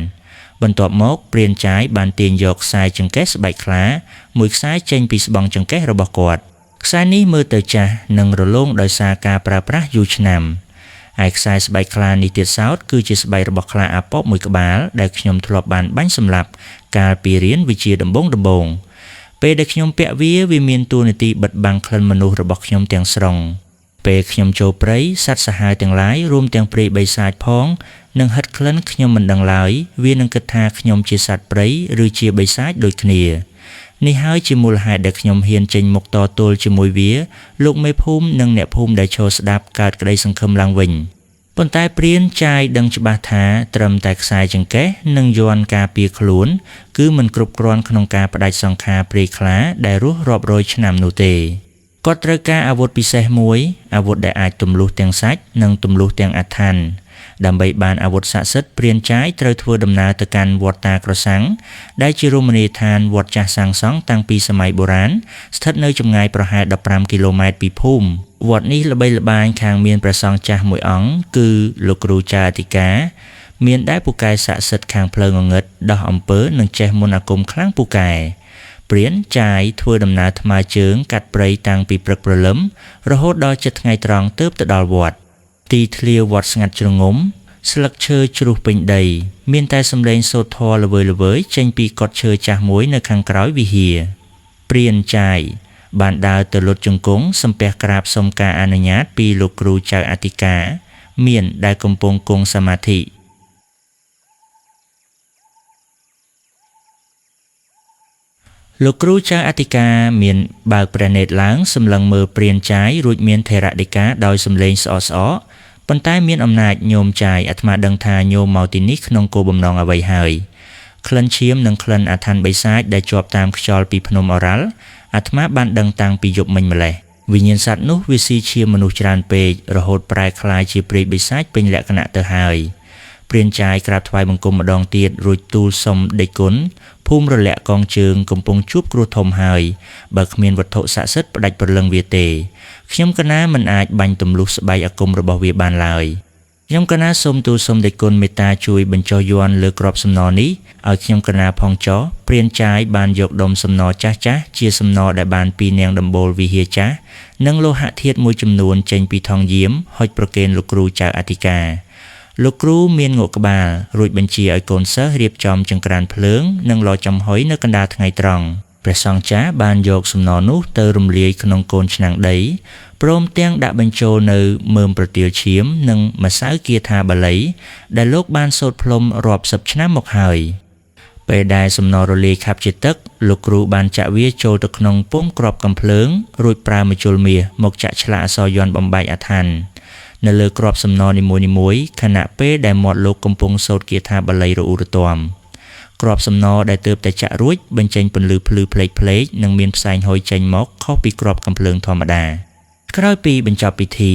បន្ទាប់មកព្រានចាយបានទាញយកខ្សែចង្កេះស្បែកខ្លាមួយខ្សែចេញពីស្បង់ចង្កេះរបស់គាត់ខ្សែនេះមើលទៅចាស់និងរលោងដោយសារការប្រើប្រាស់យូរឆ្នាំឯខ្សែស្បែកខ្លានេះទៀតសោតគឺជាស្បែករបស់ខ្លាអាប៉បមួយក្បាលដែលខ្ញុំធ្លាប់បានបាញ់សម្លាប់កាលពីរៀនវិជ្ជាដំបូងពេលដែលខ្ញុំពាក់វាវាមានតួនាទីបិទបាំងក្លិនមនុស្សរបស់ខ្ញុំទាំងស្រុងពេលខ្ញុំចូលព្រៃសត្វសាហាវទាំងឡាយរួមទាំងព្រៃបិសាចផងនឹងហិតក្លិនខ្ញុំមិនដឹងឡើយវានឹងគិតថាខ្ញុំជាសត្វព្រៃឬជាបិសាចដូចគ្នានេះហើយជាមូលហេតុដែលខ្ញុំហ៊ានចេញមុខតទល់ជាមួយវាលោកមេភូមិនិងអ្នកភូមិដែលឈរស្ដាប់កើតក្តីសង្ឃឹមឡើងវិញប៉ុន្តែព្រានចាយដឹងច្បាស់ថាត្រឹមតែខ្សែចង្កេះនិងយ័ន្តការពារខ្លួនគឺមិនគ្រប់គ្រាន់ក្នុងការផ្ដាច់សង្ខារព្រៃខ្លាដែលរស់រាប់រយឆ្នាំនោះទេគាត់ត្រូវការអាវុធពិសេសមួយអាវុធដែលអាចទម្លុះទាំងសាច់និងទម្លុះទាំងអាថ៌ដើម្បីបានអាវុធស័ក្តិសិទ្ធិព្រានចាយត្រូវធ្វើដំណើរទៅកាន់វត្តតាក្រសាំងដែលជារមណីយដ្ឋានវត្តចាស់សាងសង់តាំងពីសម័យបុរាណស្ថិតនៅចម្ងាយប្រហែល15គីឡូម៉ែត្រពីភូមិវត្តនេះល្បីល្បាញខាងមានព្រះសង្ឃចាស់មួយអង្គគឺលោកគ្រូចាអធិការមានដែរពូកែស័ក្តិសិទ្ធិខាងផ្លូវងងឹតដោះអំពើនិងចេះមន្តអាគមខ្លាំងពូកែព្រានចាយធ្វើដំណើរថ្មើរជើងកាត់ព្រៃតាំងពីព្រឹកព្រលឹមរហូតដល់ជិតថ្ងៃត្រង់ទើបទៅដល់វត្តទីធ្លាវត្តស្ងាត់ជ្រងំស្លឹកឈើជ្រុះពេញដីមានតែសំឡេងសូត្រធម៌ល្វើយៗចេញពីកុដិឈើចាស់មួយនៅខាងក្រោយវិហារព្រានចាយបានដើរទៅលុតជង្គង់សំពះក្រាបសុំការអនុញ្ញាតពីលោកគ្រូចៅអធិការមានដែលកំពុងគង់សមាធិលោកគ្រូចៅអធិការមានបើកព្រះនេត្រឡើងសម្លឹងមើលព្រានចាយរួចមានថេរដីកាដោយសំឡេងស្អកៗប៉ុន្តែមានអំណាចញោមចាយអាត្មាដឹងថាញោមមកទីនេះក្នុងគោលបំណងអ្វីហើយក្លិនឈាមនិងក្លិនអាថ៌បិសាចដែលជាប់តាមខ្យល់ពីភ្នំអរ៉ាល់អាត្មាបានដឹងតាំងពីយប់មិញម្លេះវិញ្ញាណសត្វនោះវាស៊ីឈាមមនុស្សច្រើនពេករហូតប្រែក្លាយជាព្រៃបិសាចពេញលក្ខណៈទៅហើយព្រានចាយក្រាបថ្វាយបង្គំម្ដងទៀតរួចទូលសុំដេចគុណភូមិរលាក់កងជើងកំពុងជួបគ្រោះធំហើយបើគ្មានវត្ថុស័ក្តិសិទ្ធិផ្ដាច់ព្រលឹងវាទេខ្ញុំកណាមិនអាចបាញ់ទម្លុះស្បែកអាគមរបស់វាបានឡើយខ្ញុំកណាសូមទូលសុំដេចគុណមេត្តាជួយបញ្ចុះយ័ន្តលើក្របសំណនេះឲ្យខ្ញុំកណាផងចោះព្រានចាយបានយកដុំសំណចាស់ៗជាសំណដែលបានពីនាងដំបូលវិហារចាស់និងលោហៈធាតុមួយចំនួនចេញពីថង់យាមហុចប្រគេនលោកគ្រូចៅអធិការលោកគ្រូមានងក់ក្បាលរួចបញ្ជាឲ្យកូនសិស្សរៀបចំចង្ក្រានភ្លើងនិងលចំហុយនៅកណ្ដាលថ្ងៃត្រង់ព្រះសង្ឃចាស់បានយកសំណនោះទៅរំលាយក្នុងកូនឆ្នាំងដីព្រមទាំងដាក់បញ្ចូលនៅមើមប្រទាលឈាមនិងម្សៅគាថាបាលីដែលលោកបានសូត្រផ្លុំរាប់សិបឆ្នាំមកហើយពេលដែលសំណរលាយខាប់ជាទឹកលោកគ្រូបានចាក់វាចូលទៅក្នុងពុម្ពគ្រាប់កំភ្លើងរួចប្រើម្ជុលមាសមកចាក់ឆ្លាក់អក្សរយ័ន្តបំបែកអាថ៌នៅលើគ្រាប់សំណនីមួយៗខណៈពេលដែលមាត់លោកកំពុងសូត្រគាថាបាលីរអ៊ូរទាំគ្រាប់សំណដែលទើបតែចាក់រួចបញ្ចេញពន្លឺភ្លឺផ្លេកៗនិងមានផ្សែងហុយចេញមកខុសពីគ្រាប់កំភ្លើងធម្មតាក្រោយពីបញ្ចប់ពិធី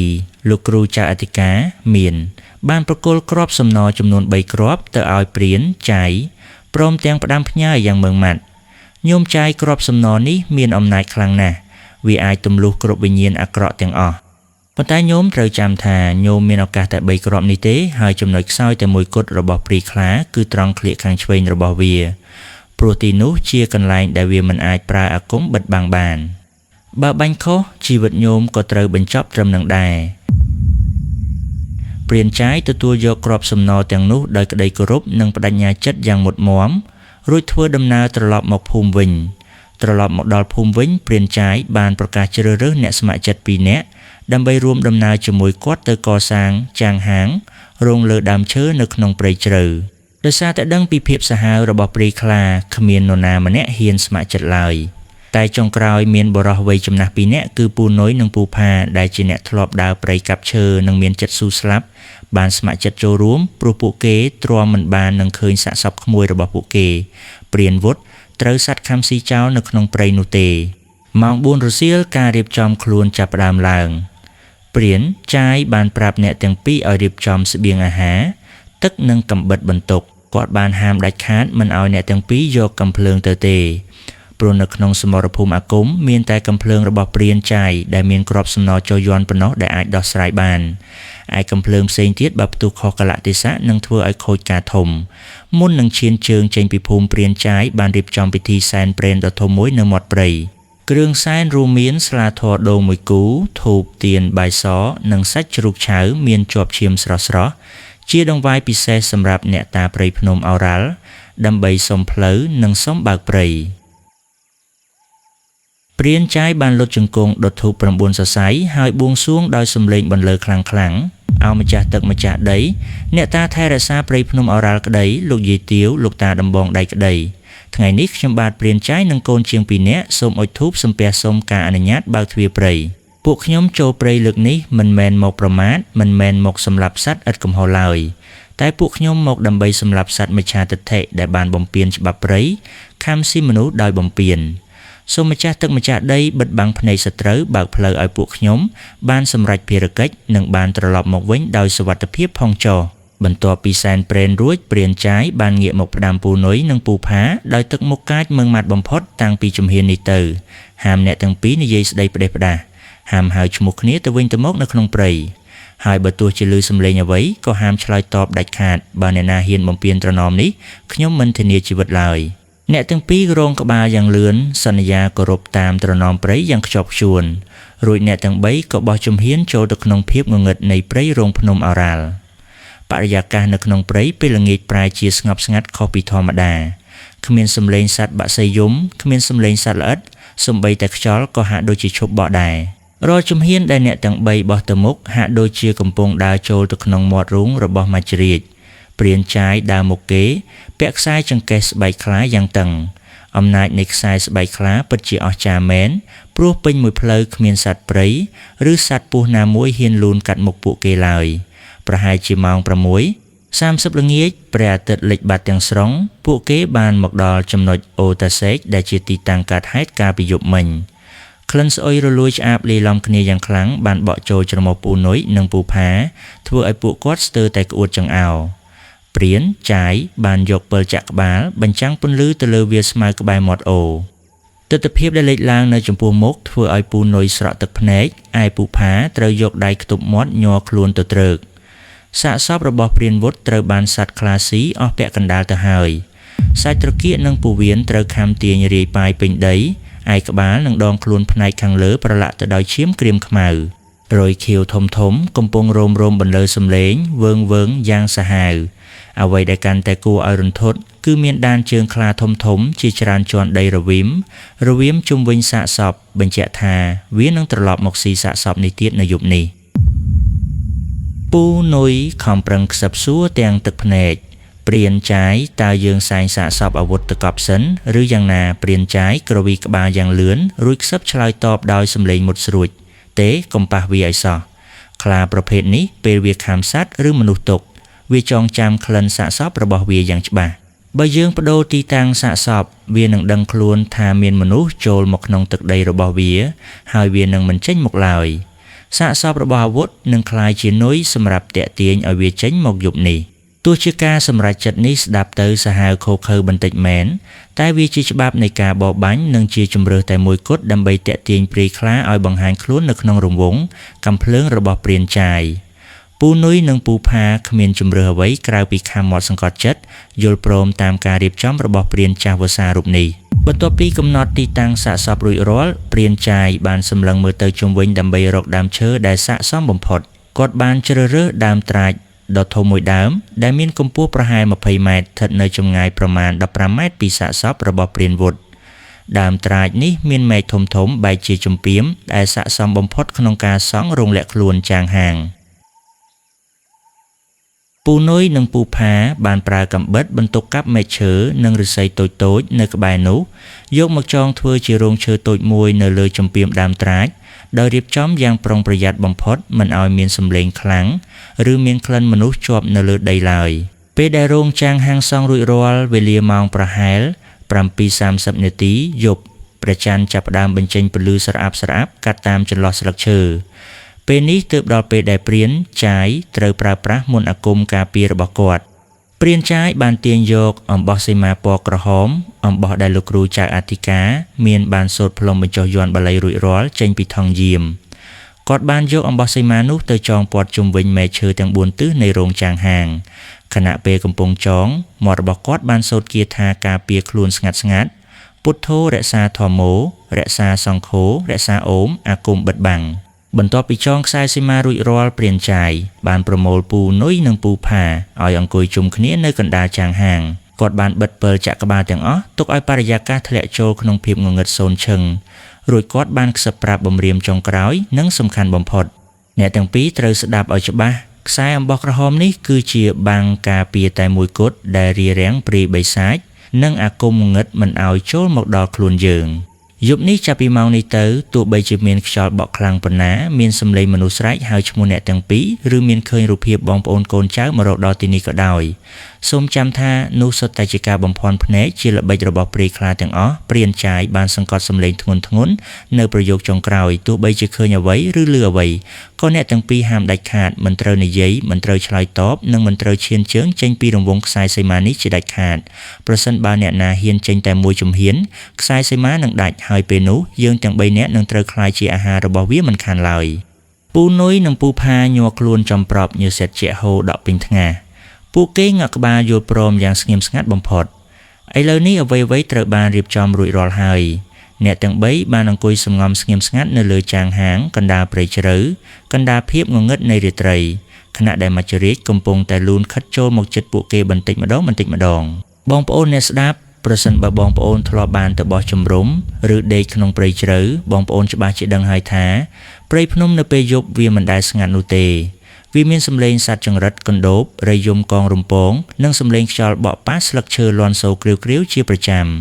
លោកគ្រូចៅអធិការមានបានប្រគល់គ្រាប់សំណចំនួន3គ្រាប់ទៅឲ្យព្រានចាយព្រមទាំងផ្ដាំផ្ញើយ៉ាងម៉ឺងម៉ាត់ញោមចាយគ្រាប់សំណនេះមានអំណាចខ្លាំងណាស់ វាអាចទម្លុះគ្រប់វិញ្ញាណអាក្រក់ទាំងអស់ប៉ុន្តែញោមត្រូវចាំថាញោមមានឱកាសតែ3គ្រាប់នេះទេហើយចំណុចខ្សោយតែមួយគត់របស់ព្រាយខ្លាគឺត្រង់ក្លៀកខាងឆ្វេងរបស់វាព្រោះទីនោះជាកន្លែងដែលវាមិនអាចប្រើអាគមបិទបាំងបានបើបាញ់ខុសជីវិតញោមក៏ត្រូវបញ្ចប់ត្រឹមនឹងដែរព្រានចាយទទួលយកគ្រាប់សំណទាំងនោះដោយក្តីគោរពនិងបដិញ្ញាចិត្តយ៉ាងមុតមមរួចធ្វើដំណើរត្រឡប់មកភូមិវិញត្រឡប់មកដល់ភូមិវិញព្រានចាយបានប្រកាសជ្រើសរើសអ្នកស្ម័គ្រចិត្ត2នាក់ដើម្បីរួមដំណើរជាមួយគាត់ទៅកសាងចាងហាងរោងលើដើមឈើនៅក្នុងព្រៃជ្រៅដោយសារតែដឹងពីភាពសាហាវរបស់ព្រាយខ្លាគ្មាននរណាម្នាក់ហ៊ានស្ម័គ្រចិត្តឡើយតែចុងក្រោយមានបុរសវ័យចំណាស់2នាក់គឺពូនុយនិងពូផាដែលជាអ្នកធ្លាប់ដើរព្រៃកាប់ឈើនិងមានចិត្តស៊ូស្លាប់បានស្ម័គ្រចិត្តចូលរួមព្រោះពួកគេទ្រាំមិនបាននឹងឃើញសាកសពក្មួយរបស់ពួកគេព្រានវុធត្រូវសត្វខំស៊ីចោលនៅក្នុងព្រៃនោះទេម៉ោង4រសៀលការរៀបចំខ្លួនចាប់ផ្ដើមឡើងព្រានចាយបានប្រាប់អ្នកទាំងពីរឲ្យរៀបចំស្បៀងអាហារទឹកនិងកាំបិតបន្ទុកគាត់បានហាមដាច់ខាតមិនឲ្យអ្នកទាំងពីរយកកាំភ្លើងទៅទេព្រោះនៅក្នុងសមរភូមិអាគមមានតែកាំភ្លើងរបស់ព្រានចាយដែលមានគ្រាប់សំណចយ័ន្តប៉ុណ្ណោះដែលអាចដោះស្រាយបានឯកាំភ្លើងផ្សេងទៀតបើផ្ទុះខុសកលៈទេសៈនឹងធ្វើឲ្យខូចការធំមុននឹងឈានជើងចេញពីភូមិព្រានចាយបានរៀបចំពិធីសែនព្រេនដ៏ធំមួយនៅមាត់ព្រៃគ្រឿងសែនរួមមានស្លាធម៌ដូងមួយគូធូបទៀនបាយសនិងសាច់ជ្រូកឆៅមានជាប់ឈាមស្រស់ៗជាដង្វាយពិសេសសម្រាប់អ្នកតាព្រៃភ្នំឱរ៉ាល់ដើម្បីសុំផ្លូវនិងសុំបើកព្រៃព្រានចាយបានលុតជង្គង់ដុតធូប9សរសៃហើយបួងសួងដោយសំឡេងបន្លឺខ្លាំងៗអោម្ចាស់ទឹកម្ចាស់ដីអ្នកតាថែរក្សាព្រៃភ្នំឱរ៉ាល់ក្តីលោកយាយទាវលោកតាដំបងដៃក្តីថ្ងៃនេះខ្ញុំបាទព្រានចាយនិងកូនជាង2នាក់សូមអុជធូបសំពះសុំការអនុញ្ញាតបើកទ្វារព្រៃពួកខ្ញុំចូលព្រៃលើកនេះមិនមែនមកប្រមាថមិនមែនមកសម្លាប់សត្វឥតកំហុសឡើយតែពួកខ្ញុំមកដើម្បីសម្លាប់សត្វមិច្ឆាទិដ្ឋិដែលបានបំពានច្បាប់ព្រៃខំស៊ីមនុស្សដោយបំពានសូមម្ចាស់ទឹកម្ចាស់ដីបិទបាំងភ្នែកសត្រូវបើកផ្លូវឲ្យពួកខ្ញុំបានសម្រេចភារកិច្ចនិងបានត្រឡប់មកវិញដោយសុវត្ថិភាពផងចុះបន្ទាប់ពីសែនព្រេនរួចព្រានចាយបានងាកមកផ្ដាំពូនុយនិងពូផាដោយទឹកមុខកាចមឹងម៉ាត់បំផុតតាំងពីជំហាននេះទៅហាមអ្នកទាំងពីរនិយាយស្ដីផ្ដេសផ្ដាសហាមហៅឈ្មោះគ្នាទៅវិញទៅមកនៅក្នុងព្រៃហើយបើទោះជាឮសំឡេងអ្វីក៏ហាមឆ្លើយតបដាច់ខាតបើអ្នកណាហ៊ានបំពានត្រណមនេះខ្ញុំមិនធានាជីវិតឡើយអ្នកទាំងពីររងក្បាលយ៉ាងលឿនសន្យាគោរពតាមត្រណមព្រៃយ៉ាងខ្ជាប់ខ្ជួនរួចអ្នកទាំង3ក៏បោះជំហានចូលទៅក្នុងភាពងងឹតនៃព្រៃរងភ្នំឱរ៉ាល់បរិយាកាសនៅក្នុងព្រៃពេលល្ងាចប្រែជាស្ងប់ស្ងាត់ខុសពីធម្មតាគ្មានសំឡេងសត្វបក្សីយំគ្មានសំឡេងសត្វល្អិតសូម្បីតែខ្យល់ក៏ហាក់ដូចជាឈប់បក់ដែររាល់ជំហានដែលអ្នកទាំង3បោះទៅមុខហាក់ដូចជាកំពុងដើរចូលទៅក្នុងមាត់រូងរបស់មច្ចរាជព្រានចាយដើរមុខគេពាក់ខ្សែចង្កេះស្បែកខ្លាយ៉ាងតឹងអំណាចនៃខ្សែស្បែកខ្លាពិតជាអស្ចារ្យមែនព្រោះពេញមួយផ្លូវគ្មានសត្វព្រៃឬសត្វពស់ណាមួយហ៊ានលូនកាត់មុខពួកគេឡើយប្រហែលជាម៉ោង6:30ល្ងាចព្រះអាទិត្យលិចបាត់ទាំងស្រុងពួកគេបានមកដល់ចំណុចអូតាសេកដែលជាទីតាំងកើតហេតុកាលពីយប់មិញក្លិនស្អុយរលួយឆ្អាបលាយឡំគ្នាយ៉ាងខ្លាំងបានបក់ចូលច្រមុះពូនុយនិងពូផាធ្វើឲ្យពួកគាត់ស្ទើរតែក្អួតចង្អោរព្រានចាយបានយកពិលចាក់ក្បាលបញ្ចាំងពន្លឺទៅលើវាលស្មៅក្បែរមាត់អូរទិដ្ឋភាពដែលលេចឡើងនៅចំពោះមុខធ្វើឲ្យពូនុយស្រក់ទឹកភ្នែកឯពូផាត្រូវយកដៃខ្ទប់មាត់ញ័រខ្លួនទៅត្រើកសាកសពរបស់ព្រានវុធត្រូវបានសត្វខ្លាស៊ីអស់ពាក់កណ្ដាលទៅហើយសាច់ត្រគាកនិងពោះវៀនត្រូវខំទាញរាយប៉ាយពេញដីឯក្បាលនិងដងខ្លួនផ្នែកខាងលើប្រឡាក់ទៅដោយឈាមក្រៀមខ្មៅរយខៀវធំធំកំពុងរោមរោមបន្លឺសំឡេងវើងវើងយ៉ាងសាហាវអ្វីដែលកាន់តែគួរឲ្យរន្ធត់គឺមានដានជើងខ្លាធំធំជាច្រើនជាន់ដីរវីមរវីមជុំវិញសាកសពបញ្ជាក់ថាវានឹងត្រឡប់មកស៊ីសាកសពនេះទៀតនៅយប់នេះពូនុយខំប្រឹងខ្សឹបសួរទាំងទឹកភ្នែកព្រានចាយតើយើងសែងសាកសពអាវុធទៅកប់សិនឬយ៉ាងណាព្រានចាយក្រវីក្បាលយ៉ាងលឿនរួចខ្សឹបឆ្លើយតបដោយសំឡេងមុតស្រួចទេកុំប៉ះវាឲ្យសោះខ្លាប្រភេទនេះពេលវាខាំសត្វឬមនុស្សទុកវាចងចាំក្លិនសាកសពរបស់វាយ៉ាងច្បាស់បើយើងបដូរទីតាំងសាកសពវានឹងដឹងខ្លួនថាមានមនុស្សចូលមកក្នុងទឹកដីរបស់វាហើយវានឹងមិនចេញមកឡើយសាកសពរបស់អាវុធនឹងក្លាយជានុយសម្រាប់ទាក់ទាញឲ្យវាចេញមកយប់នេះទ ទោះជាការសម្រេចចិត្តនេះស្ដាប់ទៅសាហាវឃោរឃៅបន្តិចមែន តែវាជាច្បាប់នៃការបរបាញ់ និងជាជម្រើសតែមួយគត់ដើម្បីទាក់ទាញព្រាយខ្លាឲ្យបង្ហាញខ្លួននៅក្នុងរង្វង់កាំភ្លើងរបស់ព្រានចាយ។ ពូនុយនិងពូផាគ្មានជម្រើសអ្វីក្រៅពីខាំមាត់សង្កត់ចិត្តយល់ព្រមតាមការរៀបចំរបស់ព្រានចាស់វស្សារូបនេះ។ បន្ទាប់ពីកំណត់ទីតាំងសាកសពរួចរាល់ ព្រានចាយបានសម្លឹងមើលទៅជុំវិញដើម្បីរកដើមឈើដែលស័ក្តិសមបំផុត។ គាត់បានជ្រើសរើសដើមត្រាចដ៏ធំមួយដើមដែលមានកម្ពស់ប្រហែល20ម៉ែត្រស្ថិតនៅចម្ងាយប្រមាណ15ម៉ែត្រពីសាកសពរបស់ព្រានវុធ។ ដើមត្រាចនេះមានមែកធំៗបែកជាចម្ពាមដែលស័ក្តិសមបំផុតក្នុងការសង់រោងលាក់ខ្លួនចាងហាង។ ពូនុយនិងពូផាបានប្រើកាំបិតបន្ទុកកាប់មែកឈើនិងឫស្សីតូចៗនៅក្បែរនោះយកមកចងធ្វើជារោងឈើតូចមួយនៅលើចម្ពាមដើមត្រាចដោយរៀបចំយ៉ាងប្រុងប្រយ័ត្នបំផុតមិនឲ្យមានសំឡេងខ្លាំងឬមានក្លិនមនុស្សជាប់នៅលើដីឡើយ។ ពេលដែលរោងចាងហាងសង់រួចរាល់វេលាម៉ោងប្រហែល7:30នាទីយប់ព្រះច័ន្ទចាប់ផ្ដើមបញ្ចេញពន្លឺស្រអាប់ៗកាត់តាមចន្លោះស្លឹកឈើ។ ពេលនេះទើបដល់ពេលដែលព្រានចាយត្រូវប្រើប្រាស់មន្តអាគមការពាររបស់គាត់។ ព្រានចាយបានទាញយកអំបោះសីមាពណ៌ក្រហមអំបោះដែលលោកគ្រូចៅអធិការមានបានសូត្រផ្លុំបញ្ចុះយ័ន្តបាលីរួចរាល់ចេញពីថង់យាម។ គាត់បានយកអំបោះសីមានោះទៅចងព័ទ្ធជុំវិញមែកឈើទាំង4ទិសនៃរោងចាងហាង។ ខណៈពេលកំពុងចងមាត់របស់គាត់បានសូត្រគាថាការពារខ្លួនស្ងាត់ៗពុទ្ធោរក្សាធម្មោរក្សាសង្ឃោរក្សាអូមអាគមបិទបាំង។ បន្ទាប់ពីចងខ្សែសីមារួចរាល់ព្រានចាយបានប្រមូលពូនុយនិងពូផាឲ្យអង្គុយជុំគ្នានៅកណ្ដាលចាងហាង។ គាត់បានបិទពិលចាក់ក្បាលទាំងអស់ទុកឲ្យបរិយាកាសធ្លាក់ចូលក្នុងភាពងងឹតសូន្យឈឹងរួចគាត់បានខ្សឹបប្រាប់បំរាមចុងក្រោយនិងសំខាន់បំផុតអ្នកទាំងពីរត្រូវស្ដាប់ឲ្យច្បាស់ខ្សែអំបោះក្រហមនេះគឺជាបាំងការពារតែមួយគត់ដែលរារាំងព្រាយបិសាចនិងអាគមងងឹតមិនឲ្យចូលមកដល់ខ្លួនយើង។ យប់នេះចាប់ពីម៉ោងនេះទៅទោះបីជាមានខ្យល់បក់ខ្លាំងប៉ុណ្ណាមានសំឡេងមនុស្សស្រែកហៅឈ្មោះអ្នកទាំងពីរឬមានឃើញរូបភាពបងប្អូនកូនចៅមករកដល់ទីនេះក៏ដោយសូមចាំថានោះសុទ្ធតែជាការបំភាន់ភ្នែកជាល្បិចរបស់ព្រាយខ្លាទាំងអស់។ ព្រានចាយបានសង្កត់សំឡេងធ្ងន់ៗនៅប្រយោគចុងក្រោយទោះបីជាឃើញអ្វីឬឮអ្វីក៏អ្នកទាំងពីរហាមដាច់ខាតមិនត្រូវនិយាយមិនត្រូវឆ្លើយតបនិងមិនត្រូវឈានជើងចេញពីរង្វង់ខ្សែសីមានេះជាដាច់ខាតប្រសិនបើអ្នកណាហ៊ានចេញតែមួយជំហានខ្សែសីមានឹងដាច់ហើយពេលនោះយើងទាំង3នាក់នឹងត្រូវក្លាយជាអាហាររបស់វាមិនខានឡើយ។ ពូនុយនិងពូផាញ័រខ្លួនចំប្រប់ញើសិតជាហូរដក់ពេញថ្ងាសពួកគេងាក់ក្បាលយល់ព្រមយ៉ាងស្ងៀមស្ងាត់បំផុត។ ឥឡូវនេះអ្វីៗត្រូវបានរៀបចំរួចរាល់ហើយ។ អ្នកទាំង3បានអង្គុយសម្ងំស្ងៀមស្ងាត់នៅលើចាងហាងកណ្ដាលព្រៃជ្រៅកណ្ដាលភាពងងឹតនៃរាត្រីខណៈដែលមច្ចរាជកំពុងតែលូនខិតចូលមកជិតពួកគេបន្តិចម្ដងបន្តិចម្ដង។ បងប្អូនអ្នកស្ដាប់ប្រសិនបើបងប្អូនធ្លាប់បានទៅបោះជំរំឬដេកក្នុងព្រៃជ្រៅបងប្អូនច្បាស់ជាដឹងហើយថាព្រៃភ្នំនៅពេលយប់វាមិនដែលស្ងាត់នោះទេ។ វាមានសំឡេងសត្វចង្រិតកណ្ដូបរៃយំកងរំពងនិងសំឡេងខ្យល់បក់ប៉ះស្លឹកឈើលាន់សូរគ្រាវៗជាប្រចាំ។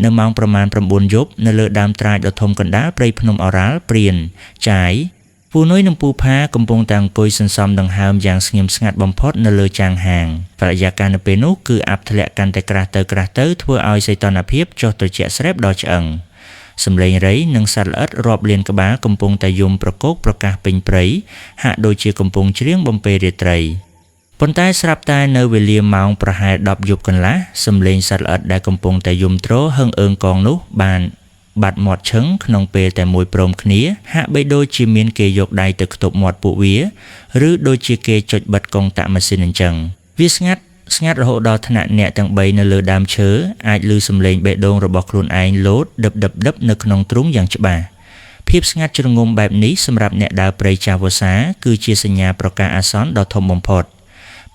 នៅម៉ោងប្រមាណ9យប់នៅលើដើមត្រាចដ៏ធំកណ្ដាលព្រៃភ្នំអូរ៉ាល់ព្រានចាយពូនុយនិងពូផាកំពុងតែអង្គុយសន្សំដង្ហើមយ៉ាងស្ងៀមស្ងាត់បំផុតនៅលើចាងហាង។ បរិយាកាសនៅពេលនោះគឺអាប់ធ្លាក់កាន់តែក្រាស់ទៅក្រាស់ទៅធ្វើឲ្យសីតុណ្ហភាពចុះត្រជាក់ស្រេបដល់ឆ្អឹង។ សំឡេងរៃនិងសត្វល្អិតរាប់លានក្បាលកំពុងតែយំប្រកោកប្រកាសពេញព្រៃហាក់ដូចជាកំពុងច្រៀងបំពេរាត្រី។ ប៉ុន្តែស្រាប់តែនៅវេលាម៉ោងប្រហែល10យប់កន្លះសំឡេងសត្វល្អិតដែលកំពុងតែយំទ្រហឹងអើងកងនោះបានបាត់មាត់ឈឹងក្នុងពេលតែមួយព្រមគ្នាហាក់បីដូចជាមានគេយកដៃទៅខ្ទប់មាត់ពួកវាឬដូចជាគេចុចបិទកុងតាក់ម៉ាស៊ីនអញ្ចឹង។ វាស្ងាត់ស្ងាត់រហូតដល់ថ្នាក់អ្នកទាំង3នៅលើដើមឈើអាចឮសំឡេងបេះដូងរបស់ខ្លួនឯងលោតដឹបដឹបដឹបនៅក្នុងទ្រុងយ៉ាងច្បាស់។ ភាពស្ងាត់ជ្រងំបែបនេះសម្រាប់អ្នកដើរព្រៃចាស់វស្សាគឺជាសញ្ញាប្រកាសអាសន្នដ៏ធំបំផុត។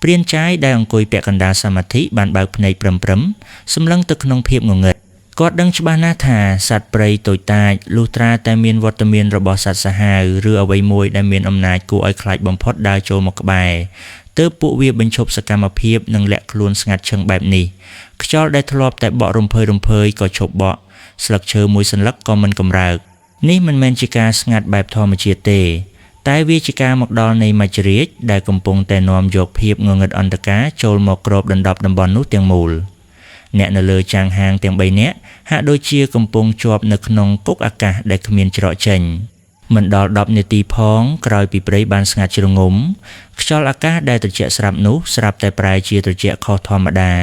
ព្រានចាយដែលអង្គុយពាក់កណ្ដាលសមាធិបានបើកភ្នែកព្រឹមៗសម្លឹងទៅក្នុងភាពងងឹត។ គាត់ដឹងច្បាស់ណាស់ថាសត្វព្រៃតូចតាចលុះត្រាតែមានវត្តមានរបស់សត្វសាហាវឬអ្វីមួយដែលមានអំណាចគួរឲ្យខ្លាចបំផុតដើរចូលមកក្បែរទើបពួកវាបញ្ឈប់សកម្មភាពនិងលាក់ខ្លួនស្ងាត់ឈឹងបែបនេះ។ ខ្យល់ដែលធ្លាប់តែបក់រំភើយៗក៏ឈប់បក់ស្លឹកឈើមួយសន្លឹកក៏មិនកម្រើក។ នេះមិនមែនជាការស្ងាត់បែបធម្មជាតិទេតែវាជាការមកដល់នៃមច្ចរាជដែលកំពុងតែនាំយកភាពងងឹតអន្ធការចូលមកគ្របដណ្ដប់តំបន់នោះទាំងមូល។ អ្នកនៅលើចាងហាងទាំង3នាក់ហាក់ដូចជាកំពុងជាប់នៅក្នុងគុកអាកាសដែលគ្មានច្រកចេញ។ មិនដល់10នាទីផងក្រោយពីព្រៃបានស្ងាត់ជ្រងំខ្យល់អាកាសដែលត្រជាក់ស្រាប់នោះស្រាប់តែប្រែជាត្រជាក់ខុសធម្មតា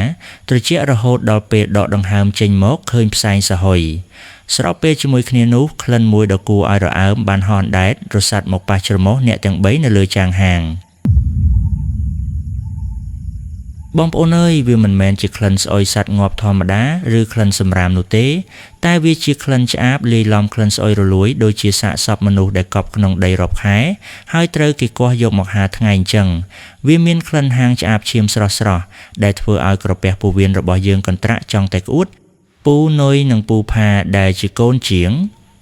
ត្រជាក់រហូតដល់ពេលដកដង្ហើមចេញមកឃើញផ្សែងសហុយស្របពេលជាមួយគ្នានោះក្លិនមួយដ៏គួរឲ្យរអើមបានហោះអណ្ដែតរសាត់មកប៉ះច្រមុះអ្នកទាំង3នៅលើចាងហាងបងប្អូនអើយវាមិនមែនជាក្លិនស្អុយសត្វងាប់ធម្មតាឬក្លិនសម្រាមនោះទេតែវាជាក្លិនឆ្អាបលាយឡំក្លិនស្អុយរលួយដូចជាសាកសពមនុស្សដែលកប់ក្នុងដីរាប់ខែហើយត្រូវគេគាស់យកមកហាថ្ងៃអញ្ចឹងវាមានក្លិនហាងឆ្អាបឈាមស្រស់ៗដែលធ្វើឲ្យក្រពះពោះវៀនរបស់យើងកន្ត្រាក់ចង់តែក្អួតពូនុយនិងពូផាដែលជាកូនជាង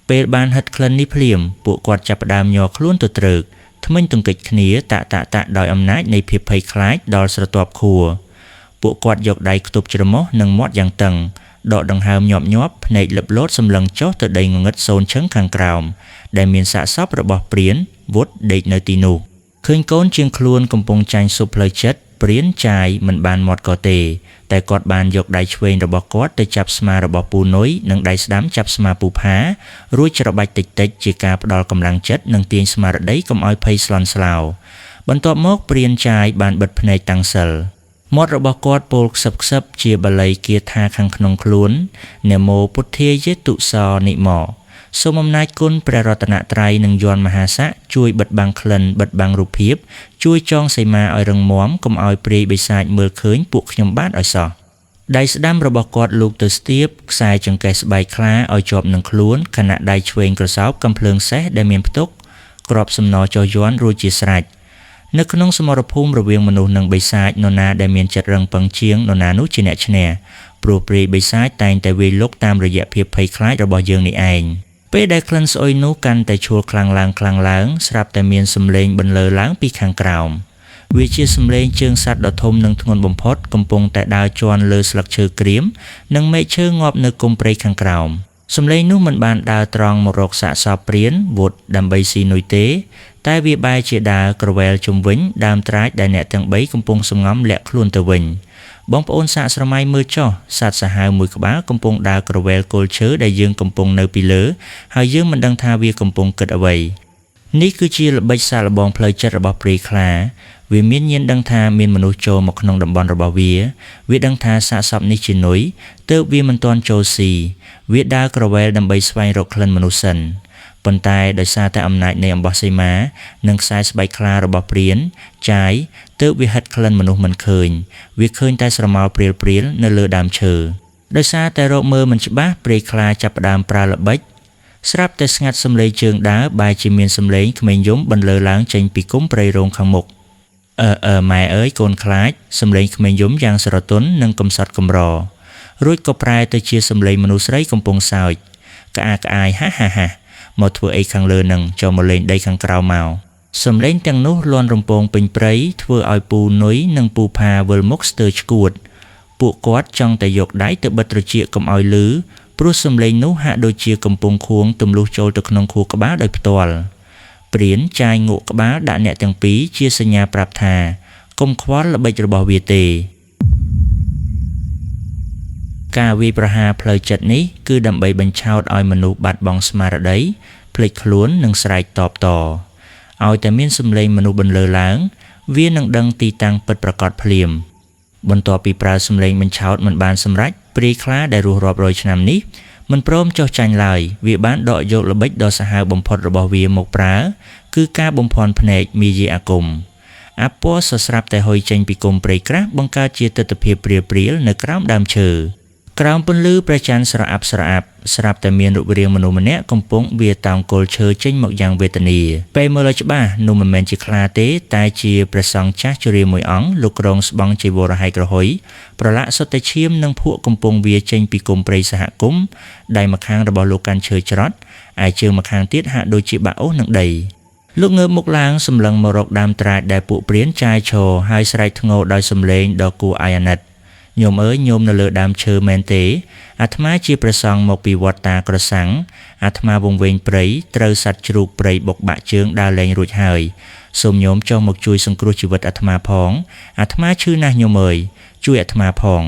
ពេលបានហិតក្លិននេះភ្លាមពួកគាត់ចាប់ផ្ដើមញ័រខ្លួនទៅត្រើកធ្មេញទង្គិចគ្នាតាក់តាក់តាក់ដោយអំណាចនៃភាពភ័យខ្លាចដល់ស្រទាប់ខួរពួកគាត់យកដៃខ្ទប់ច្រមុះនិងមាត់យ៉ាងតឹងដកដង្ហើមញាប់ញាប់ភ្នែកលឹបលោតសម្លឹងចុះទៅដីងងឹតសូនឈឹងខាងក្រោមដែលមានសាកសពរបស់ព្រានវុតដេកនៅទីនោះឃើញកូនជាងខ្លួនកំពុងចាញ់ស៊ុបផ្លូវចិត្តព្រានចាយមិនបានមាត់ក៏ទេតែគាត់បានយកដៃឆ្វេងរបស់គាត់ទៅចាប់ស្មារបស់ពូនុយនិងដៃស្ដាំចាប់ស្មាពូផារួចច្របាច់តិចៗជាការផ្ដល់កម្លាំងចិត្តនិងទាញស្មារតីកុំឲ្យភ័យស្លន់ស្លោបន្ទាប់មកព្រានចាយបានបិទភ្នែកតាំងសិលមាត់របស់គាត់ពោលខ្សឹបខ្សឹបជាបាលីគាថាខាងក្នុងខ្លួននមោពុទ្ធាយតុសោនិមោសូមអំណាចគុណព្រះរតនត្រ័យនិងយន្តមហាស័កជួយបិទបាំងក្លិនបិទបាំងរូបភាពជួយចងសីមាឲ្យរឹងមាំកុំឲ្យព្រាយបិសាចមើលឃើញពួកខ្ញុំបាទឲ្យសោះដៃស្ដាំរបស់គាត់លូកទៅស្ទាបខ្សែចង្កេះស្បែកខ្លាឲ្យជាប់នឹងខ្លួនខណៈដៃឆ្វេងក្រសោបកំភ្លើងសេះដែលមានផ្ទុកក្របសំណចុះយ័ន្តរួចជាស្រេចនៅក្នុងសមរភូមិរវាងមនុស្សនិងបិសាចនរណាដែលមានចិត្តរឹងប៉ឹងជាងនរណានោះជាអ្នកឈ្នះព្រោះព្រាយបិសាចតែងតែវាយលុកតាមរយៈភាពភ័យខ្លាចរបស់យើងនេះឯងពេលដែលក្លិនស្អុយនោះកាន់តែឆួលខ្លាំងឡើងខ្លាំងឡើងស្រាប់តែមានសំឡេងបន្លឺឡើងពីខាងក្រោមវាជាសំឡេងជើងសត្វដ៏ធំនិងធ្ងន់បំផុតកំពុងតែដើរជាន់លើស្លឹកឈើក្រៀមនិងមែកឈើងាប់នៅគុំព្រៃខាងក្រោមសំឡេងនោះមិនបានដើរត្រង់មករកសាកសពព្រានវុតដើម្បីស៊ីនុយទេតែវាបែរជាដើរក្រវែលជុំវិញដើមត្រាចដែលអ្នកទាំង3កំពុងសំងំលាក់ខ្លួនទៅវិញបងប្អូនសាកស្រមៃមើលចុះសត្វសាហាវមួយក្បាលកំពុងដើរក្រវែលគល់ឈើដែលយើងកំពុងនៅពីលើហើយយើងមិនដឹងថាវាកំពុងគិតអ្វីនេះគឺជាល្បិចសាកល្បងផ្លូវចិត្តរបស់ព្រាយខ្លាវាមានញាណដឹងថាមានមនុស្សចូលមកក្នុងតំបន់របស់វាវាដឹងថាសាកសពនេះជានុយទើបវាមិនទាន់ចូលស៊ីវាដើរក្រវែលដើម្បីស្វែងរកក្លិនមនុស្សសិនប៉ុន្តែដោយសារតែអំណាចនៃអំបោះសីមានិងខ្សែស្បែកខ្លារបស់ព្រានចាយទើបវាហិតក្លិនមនុស្សមិនឃើញវាឃើញតែស្រមោលព្រាលៗនៅលើដើមឈើដោយសារតែរកមើលមិនច្បាស់ព្រាយខ្លាចាប់ផ្ដើមប្រើល្បិចស្រាប់តែស្ងាត់សំឡេងជើងដើរបែរជាមានសំឡេងក្មេងយំបន្លឺឡើងចេញពីគុំព្រៃរោងខាងមុខអឺម៉ែអើយកូនខ្លាចសំឡេងក្មេងយំយ៉ាងស្រទន់និងកំសត់កំររួចក៏ប្រែទៅជាសំឡេងមនុស្សស្រីកំពុងសើចក្អាកក្អាយហាហាហាមកធ្វើអីខាងលើនឹងចូលមកលេងដីខាងក្រៅមកសំឡេងទាំងនោះលាន់រំពងពេញព្រៃធ្វើឲ្យពូនុយនិងពូផាវិលមុខស្ទើរឆ្កួតពួកគាត់ចង់តែយកដៃទៅបិទត្រចៀកកុំឲ្យឮព្រោះសំឡេងនោះហាក់ដូចជាកំពុងខួងទម្លុះចូលទៅក្នុងខួរក្បាលដោយផ្ទាល់ព្រានចាយងក់ក្បាលដាក់អ្នកទាំងពីរជាសញ្ញាប្រាប់ថាកុំខ្វល់ល្បិចរបស់វាទេការវាយប្រហារផ្លូវចិត្តនេះគឺដើម្បីបញ្ឆោតឲ្យមនុស្សបាត់បង់ស្មារតីភ្លេចខ្លួននិងស្រែកតបតឲ្យតែមានសំឡេងមនុស្សបន្លឺឡើងវានឹងដឹងទីតាំងពិតប្រាកដភ្លាមបន្ទាប់ពីប្រើសំឡេងបញ្ឆោតមិនបានសម្រេចព្រាយខ្លាដែលរស់រាប់រយឆ្នាំនេះមិនព្រមចុះចាញ់ឡើយវាបានដកយកល្បិចដ៏សាហាវបំផុតរបស់វាមកប្រើគឺការបំភាន់ភ្នែកមាយាអាគមអាពណ៌សស្រាប់តែហុយចេញពីគុំព្រៃក្រាស់បង្កើតជាទិដ្ឋភាពព្រាលៗនៅក្រោមដើមឈើក្រោមពន្លឺព្រះច័ន្ទស្រអាប់ស្រអាប់ស្រាប់តែមានរូបរាងមនុស្សម្នាក់កំពុងវាតោងគល់ឈើចេញមកយ៉ាងវេទនាពេលមើលឲ្យច្បាស់នោះមិនមែនជាខ្លាទេតែជាព្រះសង្ឃចាស់ជរាមួយអង្គលោកគ្រងស្បង់ចីវរហែកក្រហុយប្រឡាក់សុទ្ធតែឈាមនិងភក់កំពុងវាចេញពីគុំព្រៃសហគមន៍ដៃម្ខាងរបស់លោកកាន់ឈើច្រត់ឯជើងម្ខាងទៀតហាក់ដូចជាបាក់អូសនឹងដីលោកងើបមុខឡើងសម្លឹងមករកដើមត្រាចដែលពួកព្រានចាយឈរហើយស្រែកធ្ងោដោយសំឡេងដ៏គួរឲ្យអាណិតញោមអើយញោមនៅលើដើមឈើមែនទេអាត្មាជាព្រះសង្ឃមកពីវត្តតាក្រសាំងអាត្មាវង្វេងព្រៃត្រូវសត្វជ្រូកព្រៃបុកបាក់ជើងដើរលែងរួចហើយសូមញោមចុះមកជួយសង្គ្រោះជីវិតអាត្មាផងអាត្មាឈឺណាស់ញោមអើយជួយអាត្មាផង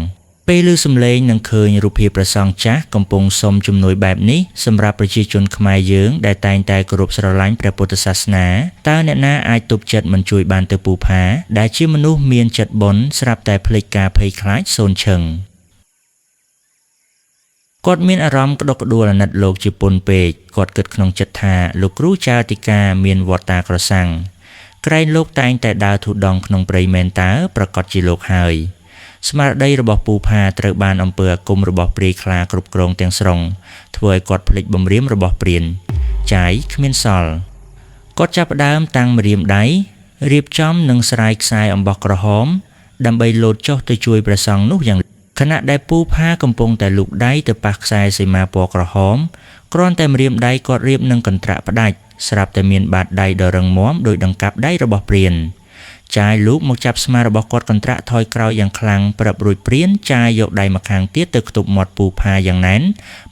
ពេលឮសំឡេងនិងឃើញរូបភាពព្រះសង្ឃចាស់កំពុងសុំជំនួយបែបនេះសម្រាប់ប្រជាជនខ្មែរយើងដែលតែងតែគោរពស្រឡាញ់ព្រះពុទ្ធសាសនាតើអ្នកណាអាចទប់ចិត្តមិនជួយបានទៅពូផាដែលជាមនុស្សមានចិត្តបុណ្យស្រាប់តែភ្លេចការភ័យខ្លាចសូន្យឈឹងគាត់មានអារម្មណ៍ក្តុកក្តួលអាណិតលោកជាពន់ពេកគាត់គិតក្នុងចិត្តថាលោកគ្រូចាតិកាមានវត្តតាក្រសាំងក្រែងលោកតែងតែដើរធុដងក្នុងព្រៃមែនតើប្រកាសជាលោកហើយស្មារតីរបស់ពូផាត្រូវបានអំពើអាគមរបស់ព្រាយខ្លាគ្រប់គ្រងទាំងស្រុងធ្វើឲ្យគាត់ភ្លេចបំរាមរបស់ព្រានចាយគ្មានសល់គាត់ចាប់ផ្ដើមតាំងម្រាមដៃរៀបចំនិងស្រាយខ្សែអំបោះក្រហមដើម្បីលោតចុះទៅជួយព្រះសង្ឃនោះយ៉ាងខណៈដែលពូផាកំពុងតែលូកដៃទៅប៉ះខ្សែសីមាពណ៌ក្រហមគ្រាន់តែម្រាមដៃគាត់រៀបនឹងកន្ត្រាក់ផ្ដាច់ស្រាប់តែមានបាតដៃដ៏រឹងមាំដោយដង្កាប់ដៃរបស់ព្រានចាយលូកមកចាប់ស្មារបស់គាត់កន្ត្រាក់ថយក្រោយយ៉ាងខ្លាំងប្រាប់រួចព្រានចាយយកដៃម្ខាងទៀតទៅខ្ទប់មាត់ពូផាយ៉ាងណែន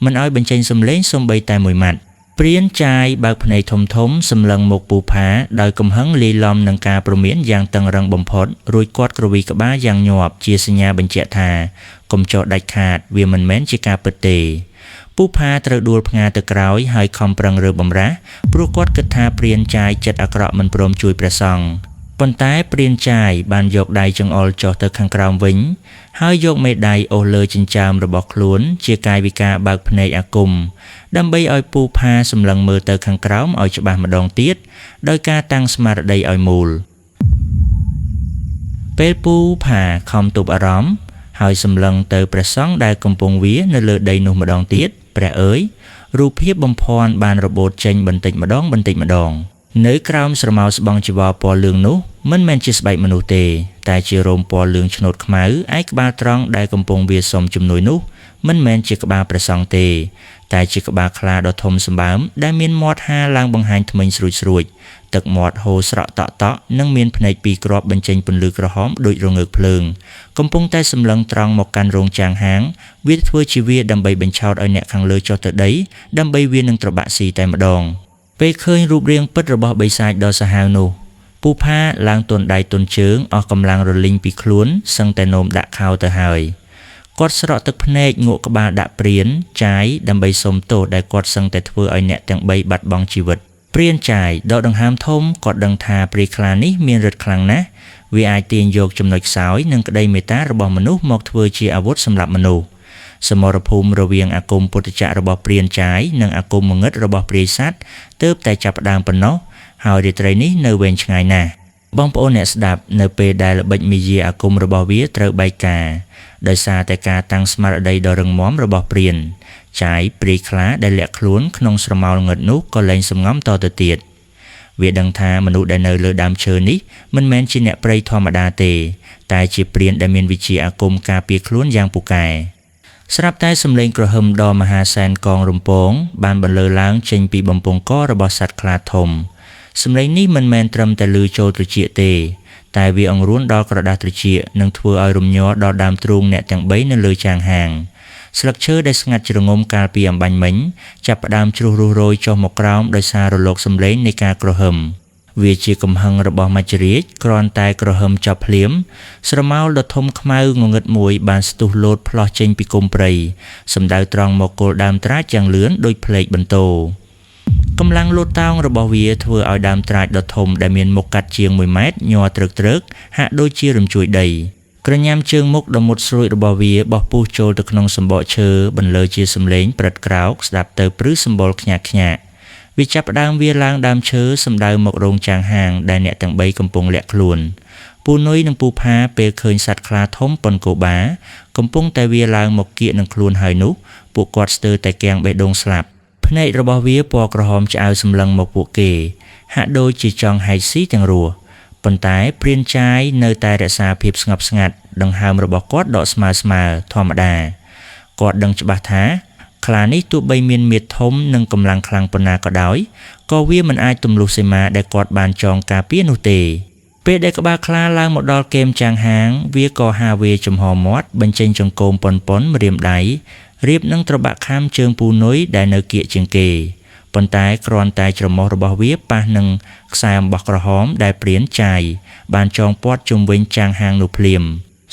មិនឲ្យបញ្ចេញសំឡេងសូម្បីតែមួយម៉ាត់ព្រានចាយបើកភ្នែកធំធំសម្លឹងមកពូផាដោយកំហឹងលាយឡំនឹងការព្រមានយ៉ាងតឹងរឹងបំផុតរួចគាត់ក្រវីក្បាលយ៉ាងញាប់ជាសញ្ញាបញ្ជាក់ថាកុំចោះដាច់ខាតវាមិនមែនជាការពិតទេពូផាត្រូវដួលផ្ងាទៅក្រោយហើយខំប្រឹងរើបំរាស់ព្រោះគាត់គិតថាព្រានចាយចិត្តអាក្រក់មិនព្រមជួយព្រះសង្ឃប៉ុន្តែព្រានចាយបានយកដៃចង្អុលចុះទៅខាងក្រោមវិញហើយយកមេដៃអូសលើចិញ្ចើមរបស់ខ្លួនជាកាយវិការបើកភ្នែកអាគមដើម្បីឲ្យពូផាសម្លឹងមើលទៅខាងក្រោមឲ្យច្បាស់ម្ដងទៀតដោយការតាំងស្មារតីឲ្យមូលពេលពូផាខំទប់អារម្មណ៍ហើយសម្លឹងទៅព្រះសង្ឃដែលកំពុងវានៅលើដីនោះម្ដងទៀតព្រះអើយរូបភាពបំភាន់បានរបូតចេញបន្តិចម្ដងបន្តិចម្ដងនៅក្រោមស្រមោលស្បង់ជីវរពណ៌លឿងនោះមិនមែនជាស្បែកមនុស្សទេតែជារោមពណ៌លឿងឆ្នូតខ្មៅឯក្បាលត្រង់ដែលកំពុងវាសុំជំនួយនោះមិនមែនជាក្បាលព្រះសង្ឃទេតែជាក្បាលខ្លាដ៏ធំសម្បើមដែលមានមាត់ហាឡើងបង្ហាញធ្មេញស្រួចៗទឹកមាត់ហូរស្រក់តក់ៗនិងមានភ្នែកពីរគ្រាប់បញ្ចេញពន្លឺក្រហមដូចរងើកភ្លើងកំពុងតែសម្លឹងត្រង់មកកាន់រោងចាងហាងវាធ្វើជាវាដើម្បីបញ្ឆោតឲ្យអ្នកខាងលើចុះទៅដីដើម្បីវានឹងត្របាក់ស៊ីតែម្ដងពេលឃើញរូបរាងពិតរបស់បិសាចដ៏សាហាវនោះពូផាឡើងទន់ដៃទន់ជើងអស់កម្លាំងរលីងពីខ្លួនសឹងតែនោមដាក់ខោទៅហើយគាត់ស្រក់ទឹកភ្នែកងក់ក្បាលដាក់ព្រានចាយដើម្បីសុំទោសដែលគាត់សឹងតែធ្វើឲ្យអ្នកទាំងបីបាត់បង់ជីវិតព្រានចាយដកដង្ហើមធំគាត់ដឹងថាព្រាយខ្លានេះមានឫទ្ធិខ្លាំងណាស់វាអាចទាញយកចំណុចខ្សោយនិងក្តីមេត្តារបស់មនុស្សមកធ្វើជាអាវុធសម្រាប់មនុស្សសមរភូមិរវាងអាគមពុទ្ធចក្ររបស់ព្រានចាយនិងអាគមងឹតរបស់ព្រាយសត្វទើបតែចាប់ផ្ដើមប៉ុណ្ណោះហើយរាត្រីនេះនៅវែងឆ្ងាយណាស់បងប្អូនអ្នកស្ដាប់នៅពេលដែលល្បិចមាយាអាគមរបស់វាត្រូវបែកការដោយសារតែការតាំងស្មារតីដ៏រឹងមាំរបស់ព្រានចាយព្រាយខ្លាដែលលាក់ខ្លួនក្នុងស្រមោលងឹតនោះក៏លែងសំងំតទៅទៀតវាដឹងថាមនុស្សដែលនៅលើដើមឈើនេះមិនមែនជាអ្នកព្រៃធម្មតាទេតែជាព្រានដែលមានវិជ្ជាអាគមការពារខ្លួនយ៉ាងពូកែស្រាប់តែសំឡេងគ្រហឹមដ៏មហាសែនកងរំពងបានបន្លឺឡើងចេញពីបំពង់ករបស់សត្វខ្លាធំសំឡេងនេះមិនមែនត្រឹមតែឮចូលត្រចៀកទេតែវាអង្រួនដល់ក្រដាសត្រចៀកនិងធ្វើឲ្យរំញ័រដល់ដើមទ្រូងអ្នកទាំងបីនៅលើចាងហាងស្លឹកឈើដែលស្ងាត់ជ្រងំកាលពីអំបញ្ញមិញចាប់ផ្ដើមជ្រុះរុះរយចុះមកក្រោមដោយសាររលកសំឡេងនៃការគ្រហឹមវាជាកំហឹងរបស់មច្ចរាជគ្រាន់តែគ្រហឹមចប់ភ្លាមស្រមោលដ៏ធំខ្មៅងងឹតមួយបានស្ទុះលោតផ្លោះចេញពីគុំព្រៃសម្ដៅត្រង់មកគល់ដើមត្រាចយ៉ាងលឿនដូចផ្លេកបន្ទោកម្លាំងលោតតោងរបស់វាធ្វើឲ្យដើមត្រាចដ៏ធំដែលមានមុខកាត់ជាង1ម៉ែត្រញ័រទ្រើកៗហាក់ដូចជារំជួយដីក្រញាំជើងមុខដ៏មុតស្រួចរបស់វាបោះពុះចូលទៅក្នុងសម្បកឈើបន្លឺជាសំឡេងព្រឹតក្រោកស្ដាប់ទៅព្រឺសម្បុរខ្ញាក់ខ្ញាក់វាចាប់ផ្ដើមវាឡើងដើមឈើសម្ដៅមករោងចាងហាងដែលអ្នកទាំងបីកំពុងលាក់ខ្លួនពូនុយនិងពូផាពេលឃើញសត្វខ្លាធំប៉ុនកូបាកំពុងតែវាឡើងមកគៀកនឹងខ្លួនហើយនោះពួកគាត់ស្ទើរតែគាំងបេះដូងស្លាប់ភ្នែករបស់វាពណ៌ក្រហមឆ្អៅសម្លឹងមកពួកគេហាក់ដូចជាចង់ហែកស៊ីទាំងរស់ប៉ុន្តែព្រានចាយនៅតែរក្សាភាពស្ងប់ស្ងាត់ដង្ហើមរបស់គាត់ដកស្មើៗធម្មតាគាត់ដឹងច្បាស់ថាខ្លានេះទោះបីមានមាឌធំនិងកម្លាំងខ្លាំងប៉ុណ្ណាក៏ដោយក៏វាមិនអាចទម្លុះសីមាដែលគាត់បានចងការពារនោះទេពេលដែលក្បាលខ្លាឡើងមកដល់គែមចាងហាងវាក៏ហាវេចំហមាត់បញ្ចេញចង្កូមប៉ុនៗម្រាមដៃរៀបនឹងត្របាក់ខាំជើងពូនុយដែលនៅគៀកជាងគេប៉ុន្តែគ្រាន់តែច្រមុះរបស់វាប៉ះនឹងខ្សែអំបោះក្រហមដែលព្រានចាយបានចងព័ទ្ធជុំវិញចាងហាងនោះភ្លាម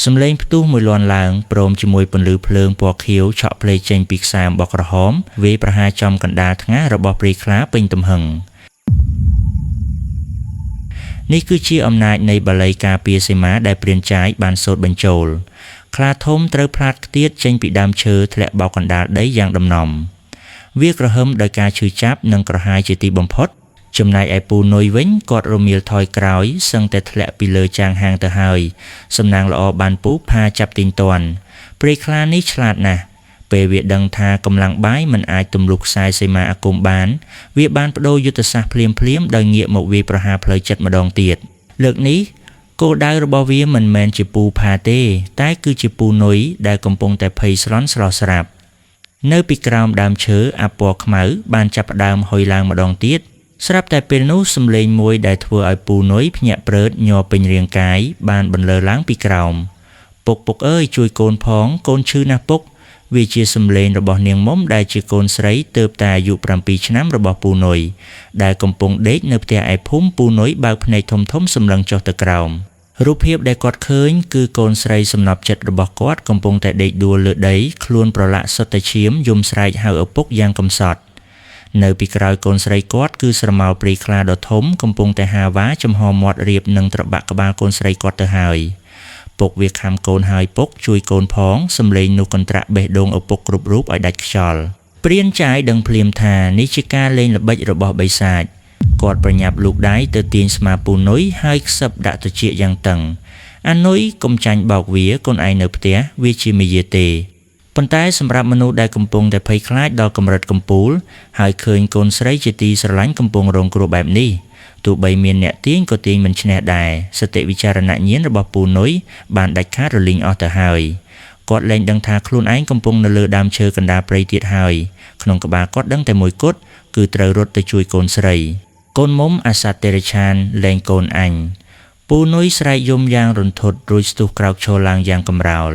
សំឡេងផ្ទុះមួយលាន់ឡើងព្រមជាមួយពន្លឺភ្លើងពណ៌ខៀវឆក់ភ្លេចេញពីខ្សែអំបោះក្រហមវាយប្រហារចំកណ្ដាលថ្ងាសរបស់ព្រាយខ្លាពេញទំហឹងនេះគឺជាអំណាចនៃបាលីការពារសីមាដែលព្រានចាយបានសូត្របញ្ចូលខ្លាធំត្រូវផ្លាតខ្ទាតចេញពីដើមឈើធ្លាក់បោកកណ្ដាលដីយ៉ាងដំណំវាក្រហឹមដោយការឈឺចាប់និងក្រហាយជាទីបំផុតចំណែកឯពូនុយវិញគាត់រមៀលថយក្រោយសឹងតែធ្លាក់ពីលើចាងហាងទៅហើយសំណាងល្អបានពូផាចាប់ទីងទាន់ព្រាយខ្លានេះឆ្លាតណាស់ពេលវាដឹងថាកម្លាំងបាយមិនអាចទម្លុះខ្សែសីមាអាគមបានវាបានបដូរយុទ្ធសាស្ត្រភ្លាមៗដោយងាកមកវាយប្រហារផ្លូវចិត្តម្ដងទៀតលើកនេះគោលដៅរបស់វាមិនមែនជាពូផាទេតែគឺជាពូនុយដែលកំពុងតែភ័យស្លន់ស្លោស្រាប់នៅពីក្រោមដើមឈើអាពណ៌ខ្មៅបានចាប់ផ្ដើមហុយឡើងម្ដងទៀតស្រាប់តែពេលនោះសំឡេងមួយដែលធ្វើឲ្យពូនុយភ្ញាក់ព្រឺតញ័រពេញរាងកាយបានបន្លឺឡើងពីក្រោមពុកពុកអើយជួយកូនផងកូនឈឺណាស់ពុកវាជាសំឡេងរបស់នាងមុំដែលជាកូនស្រីទើបតែអាយុ7ឆ្នាំរបស់ពូនុយដែលកំពុងដេកនៅផ្ទះឯភូមិពូនុយបើកភ្នែកធំៗសម្លឹងចុះទៅក្រោមរូបភាពដែលគាត់ឃើញគឺកូនស្រីសំណប់ចិត្តរបស់គាត់កំពុងតែដេកដួលលើដីខ្លួនប្រឡាក់សុទ្ធតែឈាមយំស្រែកហៅឪពុកយ៉ាងកំសត់នៅពីក្រោយកូនស្រីគាត់គឺស្រមោលព្រាយខ្លាដ៏ធំកំពុងតែហាវ៉ាចំហមាត់រៀបនឹងត្របាក់ក្បាលកូនស្រីគាត់ទៅហើយពុកវាខំកូនហើយពុកជួយកូនផងសំឡេងនោះកន្ត្រាក់បេះដូងឪពុកគ្រប់រូបឲ្យដាច់ខ្យល់ព្រានចាយដឹងភ្លាមថានេះជាការលេងល្បិចរបស់បិសាចគាត់ប្រញាប់លូកដៃទៅទាញស្មាពូនុយហើយខ្សឹបដាក់ត្រចៀកយ៉ាងតឹងអានុយកុំចាញ់បោកវាកូនឯងនៅផ្ទះវាជាមាយាទេប៉ុន្តែសម្រាប់មនុស្សដែលកំពុងតែភ័យខ្លាចដល់កម្រិតកំពូលហើយឃើញកូនស្រីជាទីស្រឡាញ់កំពុងរងគ្រោះបែបនេះទោះបីមានអ្នកទាញក៏ទាញមិនឈ្នះដែរសតិវិចារណញ្ញាណរបស់ពូនុយបានដាច់ខាតរលីងអស់ទៅហើយគាត់លែងដឹងថាខ្លួនឯងកំពុងនៅលើដើមឈើកណ្ដាលព្រៃទៀតហើយក្នុងក្បាលគាត់ដឹងតែមួយគត់គឺត្រូវរត់ទៅជួយកូនស្រីកូនមុំអាសត្វតិរច្ឆានលែងកូនអញពូនុយស្រែកយំយ៉ាងរន្ធត់រួចស្ទុះក្រោកឈរឡើងយ៉ាងកម្រោល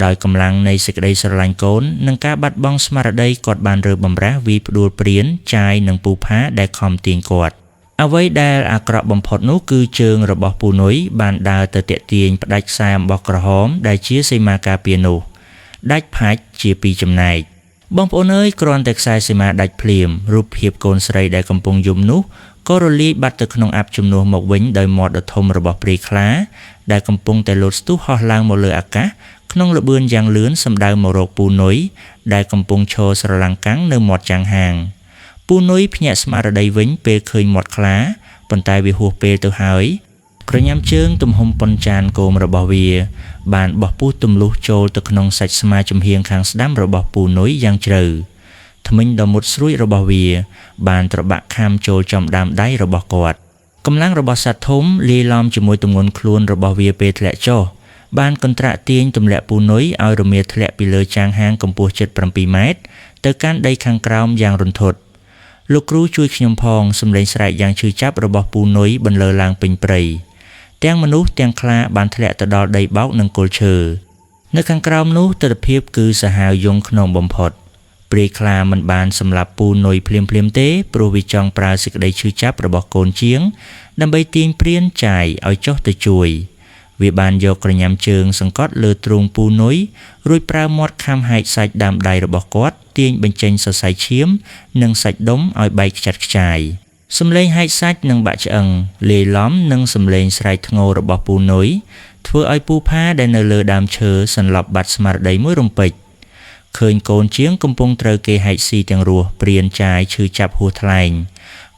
ដោយកម្លាំងនៃសេចក្តីស្រឡាញ់កូននិងការបាត់បង់ស្មារតីគាត់បានរើបំរាស់វាយផ្ដួលព្រានចាយនិងពូផាដែលខំទាញគាត់អ្វីដែលអាក្រក់បំផុតនោះគឺជើងរបស់ពូនុយបានដើរទៅទាក់ទាញផ្ដាច់ខ្សែអំបោះក្រហមដែលជាសីមាការពារនោះដាច់ផាច់ជាពីរចំណែកបងប្អូនអើយគ្រាន់តែខ្សែសីមាដាច់ភ្លាមរូបភាពកូនស្រីដែលកំពុងយំនោះក៏រលាយបាត់ទៅក្នុងអាប់ជំនួសមកវិញដោយមាត់ដ៏ធំរបស់ព្រាយខ្លាដែលកំពុងតែលោតស្ទុះហោះឡើងមកលើអាកាសក្នុងល្បឿនយ៉ាងលឿនសម្ដៅមករកពូនុយដែលកំពុងឈរស្រឡាំងកាំងនៅមាត់ចាងហាងពូនុយភ្ញាក់ស្មារតីវិញពេលឃើញមាត់ខ្លាប៉ុន្តែវាហួសពេលទៅហើយក្រញាំជើងទំហំប៉ុនចានគោមរបស់វាបានបោះពុះទម្លុះចូលទៅក្នុងសាច់ស្មាចំហៀងខាងស្ដាំរបស់ពូនុយយ៉ាងជ្រៅធ្មេញដ៏មុតស្រួចរបស់វាបានត្របាក់ខាំចូលចំដើមដៃរបស់គាត់កម្លាំងរបស់សត្វធំលាយឡំជាមួយទម្ងន់ខ្លួនរបស់វាពេលធ្លាក់ចុះបានកន្ត្រាក់ទាញទម្លាក់ពូនុយឲ្យរមៀលធ្លាក់ពីលើចាងហាងកម្ពស់ជិត7ម៉ែត្រទៅកាន់ដីខាងក្រោមយ៉ាងរន្ធត់លោកគ្រូជួយខ្ញុំផងសំឡេងស្រែកយ៉ាងឈឺចាប់របស់ពូនុយបន្លឺឡើងពេញព្រៃទាំងមនុស្សទាំងខ្លាបានធ្លាក់ទៅដល់ដីបោកនិងគល់ឈើនៅខាងក្រោមនោះទិដ្ឋភាពគឺសាហាវយង់ក្នុងបំផុតព្រាយខ្លាមិនបានសម្លាប់ពូនុយភ្លាមៗទេព្រោះវាចង់ប្រើសេចក្តីឈឺចាប់របស់កូនជាងដើម្បីទាញព្រានចាយឲ្យចុះទៅជួយវាបានយកក្រញាំជើងសង្កត់លើទ្រូងពូនុយរួចប្រើមាត់ខាំហែកសាច់ដើមដៃរបស់គាត់ទាញបញ្ចេញសរសៃឈាមនិងសាច់ដុំឲ្យបែកខ្ចាត់ខ្ចាយសំឡេងហែកសាច់និងបាក់ឆ្អឹងលាយឡំនិងសំឡេងស្រែកធ្ងោរបស់ពូនុយធ្វើឲ្យពូផាដែលនៅលើដើមឈើសន្លប់បាត់ស្មារតីមួយរំពេចឃើញកូនជាងកំពុងត្រូវគេហែកស៊ីទាំងរស់ព្រានចាយឈឺចាប់ហួសថ្លែង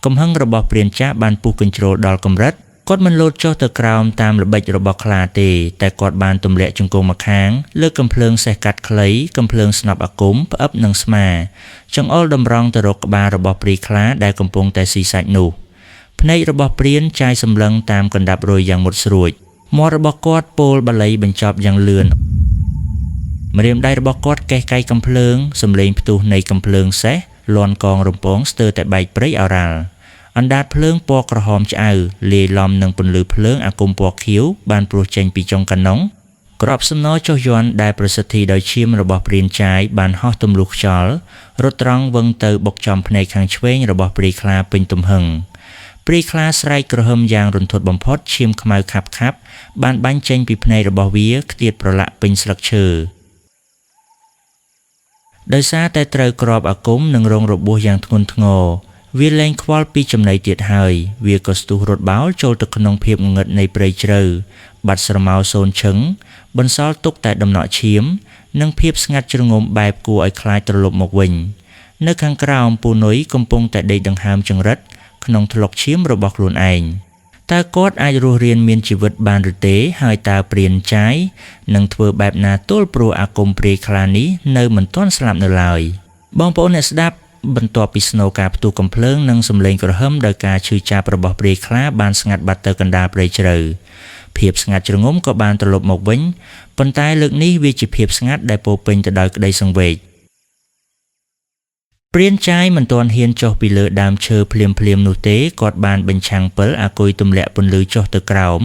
កំហឹងរបស់ព្រានចាស់បានពុះកញ្ជ្រោលដល់កម្រិតគាត់មិនលោតចុះទៅក្រោមតាមល្បិចរបស់ខ្លាទេតែគាត់បានទម្លាក់ជង្គង់ម្ខាងលើកកំភ្លើងសេះកាត់ខ្លីកំភ្លើងស្នប់អាគមផ្អឹបនិងស្មាចង្អុលតម្រង់ទៅរកក្បាលរបស់ព្រាយខ្លាដែលកំពុងតែស៊ីសាច់នោះភ្នែករបស់ព្រានចាយសម្លឹងតាមកណ្ដាប់រុយយ៉ាងមុតស្រួចមាត់របស់គាត់ពោលបាលីបញ្ចប់យ៉ាងលឿនម្រាមដៃរបស់គាត់កេះកៃកំភ្លើងសំឡេងផ្ទុះនៃកំភ្លើងសេះលាន់កងរំពងស្ទើរតែបែកព្រៃឱរ៉ាល់អណ្ដាតភ្លើងពណ៌ក្រហមឆ្អៅលាយឡំនឹងពន្លឺភ្លើងអាគមពណ៌ខៀវបានព្រុសចេញពីចុងកាណុងក្របសំណចុះយ័ន្តដែលប្រសិទ្ធិដោយឈាមរបស់ព្រានចាយបានហោះទម្លុះខ្យល់រត់ត្រង់វឹងទៅបុកចំភ្នែកខាងឆ្វេងរបស់ព្រាយខ្លាពេញទំហឹង ព្រាយខ្លាស្រែកគ្រហឹមយ៉ាងរន្ធត់បំផុតឈាមខ្មៅខាប់ៗបានបាញ់ចេញពីភ្នែករបស់វាខ្ទាតប្រឡាក់ពេញស្លឹកឈើដោយសារតែត្រូវក្របអាគមនិងរងរបួសយ៉ាងធ្ងន់ធ្ងរវាលែងខ្វល់ពីចំណីទៀតហើយវាក៏ស្ទុះរត់បោលចូលទៅក្នុងភាពងងឹតនៃព្រៃជ្រៅបាត់ស្រមោលសូនឈឹងបន្សល់ទុកតែដំណក់ឈាមនិងភាពស្ងាត់ជ្រងំបែបគួរឲ្យខ្លាចត្រឡប់មកវិញនៅខាងក្រោមពូនុយកំពុងតែដេកដង្ហើមចង្រិតក្នុងថ្លុកឈាមរបស់ខ្លួនឯងតើគាត់អាចរស់រានមានជីវិតបានឬទេហើយតើព្រានចាយនឹងធ្វើបែបណាទល់ព្រោះអាគមព្រាយខ្លានេះនៅមិនទាន់ស្លាប់នៅឡើយបងប្អូនអ្នកស្ដាប់បន្ទាប់ពីស្នូការផ្ទុះកំភ្លើងនិងសម្លេងគ្រហឹមដោយការឈឺចាប់របស់ព្រាយខ្លាបានស្ងាត់បាត់ទៅកណ្ដាលព្រៃជ្រៅភាពស្ងាត់ជ្រងំក៏បានត្រឡប់មកវិញប៉ុន្តែលើកនេះវាជាភាពស្ងាត់ដែលពោពេញទៅដោយក្តីសង្វេគព្រានចាយមិនទាន់ហ៊ានចុះពីលើដើមឈើភ្លាមៗនោះទេគាត់បានបញ្ឆាំងពិលអាគុយទម្លាក់ពន្លឺចុះទៅក្រោម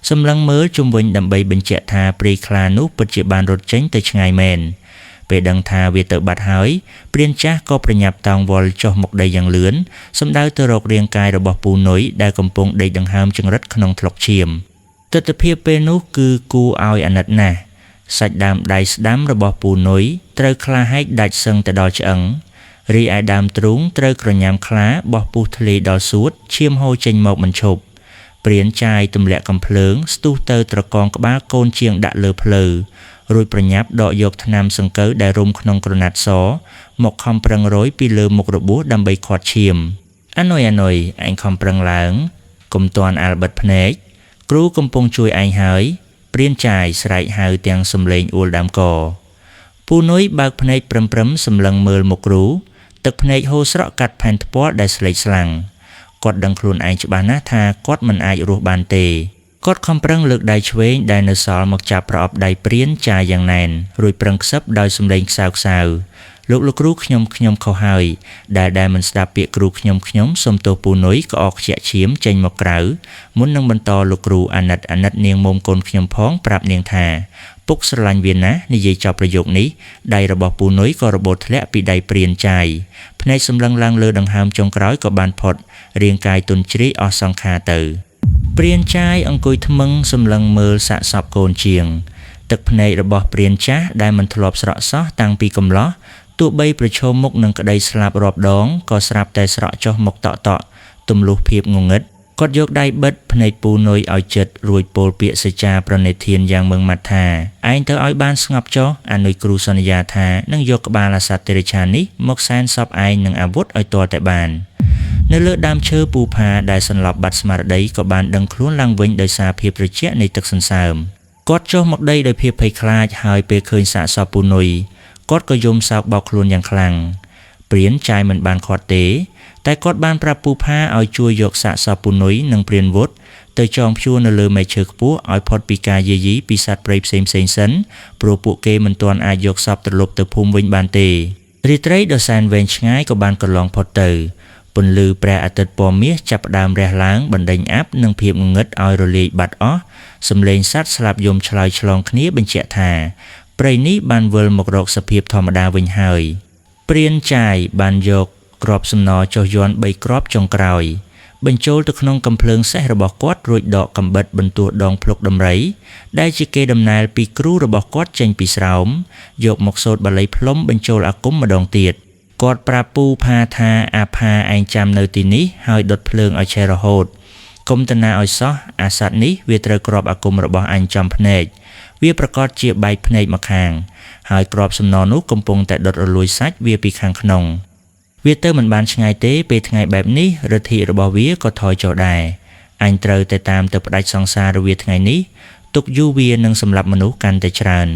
សម្លឹងមើលជុំវិញដើម្បីបញ្ជាក់ថាព្រាយខ្លានោះពិតជាបានរត់ចេញទៅឆ្ងាយមែនពេលដឹងថាវាទៅបាត់ហើយព្រានចាស់ក៏ប្រញាប់តោងវល់ចុះមកដីយ៉ាងលឿនសម្ដៅទៅរករាងកាយរបស់ពូនុយដែលកំពុងដេកដង្ហើមចង្រិតក្នុងថ្លុកឈាមទិដ្ឋភាពពេលនោះគឺគួរឲ្យអាណិតណាស់សាច់ដើមដៃស្ដាំរបស់ពូនុយត្រូវខ្លាហែកដាច់សឹងទៅដល់ឆ្អឹងរីឯដើមទ្រូងត្រូវក្រញាំខ្លាបោះពុះធ្លាយដល់សួតឈាមហូរចេញមកមិនឈប់ព្រានចាយទម្លាក់កំភ្លើងស្ទុះទៅត្រកងក្បាលកូនជាងដាក់លើភ្លៅរួចប្រញាប់ដកយកថ្នាំសង្កូវដែលរុំក្នុងក្រណាត់សមកខំប្រឹងរយពីលើមុខរបួសដើម្បីខាត់ឈាមអានុយអានុយឯងខំប្រឹងឡើងកុំទាន់អាល់បិទភ្នែកគ្រូកំពុងជួយឯងហើយព្រានចាយស្រែកហៅទាំងសំឡេងអួលដើមកពូនុយបើកភ្នែកព្រឹមៗសម្លឹងមើលមុខគ្រូទឹកភ្នែកហូរស្រក់កាត់ផែនថ្ពាល់ដែលស្លេកស្លាំងគាត់ដឹងខ្លួនឯងច្បាស់ណាស់ថាគាត់មិនអាចរស់បានទេគាត់ខំប្រឹងលើកដៃឆ្វេងដែលនៅសល់មកចាប់ប្រអប់ដៃព្រានចាយយ៉ាងណែនរួចប្រឹងខ្សឹបដោយសម្លេងខ្សៅខ្សៅលោកគ្រូខ្ញុំខុសហើយដែលមិនស្ដាប់ពាក្យគ្រូខ្ញុំសូមទោសពូនុយក្អកខ្ជាក់ឈាមចេញមកក្រៅមុននឹងបន្តលោកគ្រូអាណិតនាងមុំកូនខ្ញុំផងប្រាប់នាងថាពុកស្រឡាញ់វាណាស់និយាយចប់ប្រយោគនេះដៃរបស់ពូនុយក៏របូតធ្លាក់ពីដៃព្រានចាយភ្នែកសម្លឹងឡើងលើដង្ហើមចុងក្រោយក៏បានផុតរាងកាយទន់ជ្រាយអស់សង្ខារទៅព្រានចាយអង្គុយថ្មឹងសម្លឹងមើលសាកសពកូនជាងទឹកភ្នែករបស់ព្រានចាស់ដែលមិនធ្លាប់ស្រក់សោះតាំងពីកំឡោះទោះបីប្រឈមមុខនឹងក្តីស្លាប់រាប់ដងក៏ស្រាប់តែស្រក់ចុះមកតក់ទម្លុះភាពងងឹតគាត់យកដៃបិទភ្នែកពូនុយឲ្យចិត្តរួចពោលពាក្យសច្ចាប្រណិធានយ៉ាងម៉ឺងម៉ាត់ថាឯងទៅឲ្យបានស្ងប់ចុះអានុយគ្រូសន្យាថានឹងយកក្បាលអាសត្វតិរិឆាននេះមកសែនសពឯងនឹងអាវុធឲ្យទាល់តែបាននៅលើដើមឈើពូផាដែលសន្លប់បាត់ស្មារតីក៏បានដឹងខ្លួនឡើងវិញដោយសារភាពត្រជាក់នៃទឹកសន្សើមគាត់ចុះមកដីដោយភាពភ័យខ្លាចហើយពេលឃើញសាកសពពូនុយគាត់ក៏យំសោកបោកខ្លួនយ៉ាងខ្លាំងព្រានចាយមិនបានខាត់ទេតែគាត់បានប្រាប់ពូផាឲ្យជួយយកសាកសពពូនុយនិងព្រានវុធទៅចងព្យួរនៅលើមែកឈើខ្ពស់ឲ្យផុតពីការយាយីពីសត្វព្រៃផ្សេងៗសិនព្រោះពួកគេមិនទាន់អាចយកសពត្រឡប់ទៅភូមិវិញបានទេរាត្រីដ៏សែនវែងឆ្ងាយក៏បានកន្លងផុតទៅពន្លឺព្រះអាទិត្យពណ៌មាសចាប់ផ្ដើមរះឡើងបណ្ដេញអាប់និងភាពងងឹតឲ្យរលាយបាត់អស់សម្លេងសត្វស្លាប់យំឆ្លើយឆ្លងគ្នាបញ្ជាក់ថាព្រៃនេះបានវិលមករកសភាពធម្មតាវិញហើយព្រានចាយបានយកគ្រាប់សំណចុះយ័ន្ត3គ្រាប់ចុងក្រោយបញ្ចូលទៅក្នុងកំភ្លើងសេះរបស់គាត់រួចដកកំបិតបន្ទោះដងភ្លុកដំរីដែលជាគេដំណែលពីគ្រូរបស់គាត់ចេញពីស្រោមយកមកសូត្របាលីផ្លុំបញ្ចូលអាគមម្ដងទៀតគាត់ប្រាប់ពូផាថាអាផាឯងចាំនៅទីនេះហើយដុតភ្លើងឲ្យឆេះរហូតកុំតាណាឲ្យសោះអាសត្វនេះវាត្រូវគ្រាប់អាគមរបស់អញចំភ្នែកវាប្រកាសជាបែកភ្នែកម្ខាងហើយគ្រាប់សំណនោះកំពុងតែដុតរលួយសាច់វាពីខាងក្នុងវាទៅមិនបានឆ្ងាយទេពេលថ្ងៃបែបនេះឫទ្ធិរបស់វាក៏ថយចុះដែរអញត្រូវតែតាមទៅផ្ដាច់សង្សារវាថ្ងៃនេះទុកយូរវានឹងសម្លាប់មនុស្សកាន់តែច្រើន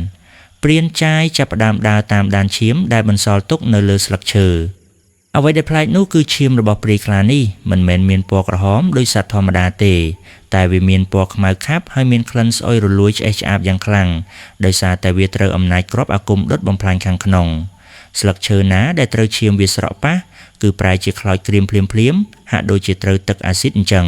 ព្រានចាយចាប់ផ្ដើមដើរតាមដានឈាមដែលបន្សល់ទុកនៅលើស្លឹកឈើអ្វីដែលប្លែកនោះគឺឈាមរបស់ព្រាយខ្លានេះមិនមែនមានពណ៌ក្រហមដូចសត្វធម្មតាទេតែវាមានពណ៌ខ្មៅខាប់ហើយមានក្លិនស្អុយរលួយឆ្អេះឆ្អាបយ៉ាងខ្លាំងដោយសារតែវាត្រូវអំណាចគ្រាប់អាគមដុតបំផ្លាញខាងក្នុងស្លឹកឈើណាដែលត្រូវឈាមវាស្រក់ប៉ះគឺប្រែជាខ្លោចក្រៀមភ្លាមៗហាក់ដូចជាត្រូវទឹកអាស៊ីតអញ្ចឹង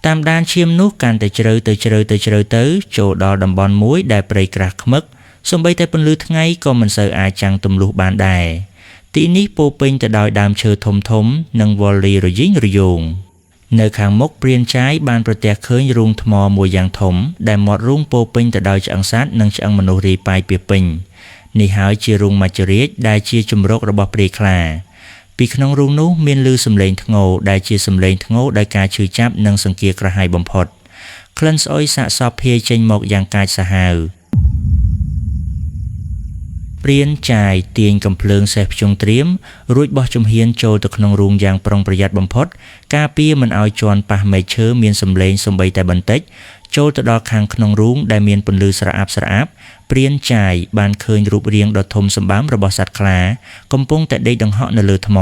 តាមដានឈាមនោះកាន់តែជ្រៅទៅជ្រៅទៅជ្រៅទៅចូលដល់តំបន់មួយដែលព្រៃក្រាស់ខ្មឹកសូម្បីតែពន្លឺថ្ងៃក៏មិនសូវអាចចាំងទម្លុះបានដែរទីនេះពោពេញទៅដោយដើមឈើធំៗនិងវល្លិរយីងរយោង នៅខាងមុខព្រានចាយបានប្រទះឃើញរូងថ្មមួយយ៉ាងធំដែលមាត់រូងពោពេញទៅដោយឆ្អឹងសត្វនិងឆ្អឹងមនុស្សរាយប៉ាយពាសពេញនេះហើយជារូងមច្ចរាជដែលជាជម្រករបស់ព្រាយខ្លាពីក្នុងរូងនោះមានឮសំឡេងធ្ងោដែលជាសំឡេងធ្ងោដោយការឈឺចាប់និងសង្គាក្រហាយបំផុតក្លិនស្អុយសាកសពភាយចេញមកយ៉ាងកាចសាហាវព្រានចាយទាញកំភ្លើងសេះភ្ជង់ត្រៀមរួចបោះជំហានចូលទៅក្នុងរូងយ៉ាងប្រុងប្រយ័ត្នបំផុតការពារមិនឲ្យជាន់ប៉ះមែកឈើមានសំឡេងសំបីតែបន្តិចចូលទៅដល់ខាងក្នុងរូងដែលមានពន្លឺស្រអាប់ស្រអាប់ព្រានចាយបានឃើញរូបរាងដ៏ធំសម្បើមរបស់សត្វខ្លាកំពុងតែដេកដង្ហក់នៅលើថ្ម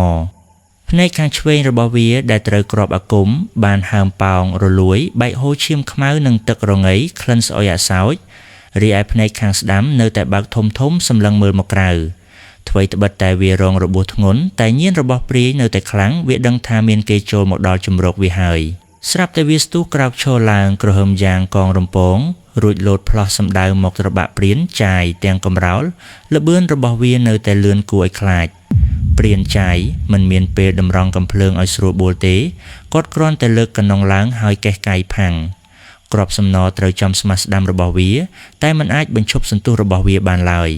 ភ្នែកខាងឆ្វេងរបស់វាដែលត្រូវគ្រាប់អាគមបានហើមប៉ោងរលួយបែកហូរឈាមខ្មៅនិងទឹករងៃក្លិនស្អុយអាសោចរីឯភ្នែកខាងស្ដាំនៅតែបើកធំធំសម្លឹងមើលមកក្រៅថ្វីត្បិតតែវារងរបួសធ្ងន់តែញៀនរបស់ព្រាយនៅតែខ្លាំងវាដឹងថាមានគេចូលមកដល់ជម្រកវាហើយស្រាប់តែវាស្ទុះក្រោកឈរឡើងក្រហមយ៉ាងកងរំពងរួចលោតផ្លោះសម្ដៅមកត្របាក់ព្រានចាយទាំងកំរោលល្បឿនរបស់វានៅតែលឿនគួរឲ្យខ្លាចព្រានចាយមិនមានពេលតម្រង់កំភ្លើងឲ្យស្រួលបួលទេគាត់គ្រាន់តែលើកកណ្ដុងឡើងហើយកេះកៃផាំងគ្រាប់សំណត្រូវចំស្មាស់ស្ដាំរបស់វាតែមិនអាចបញ្ឈប់សន្ទុះរបស់វាបានឡើយ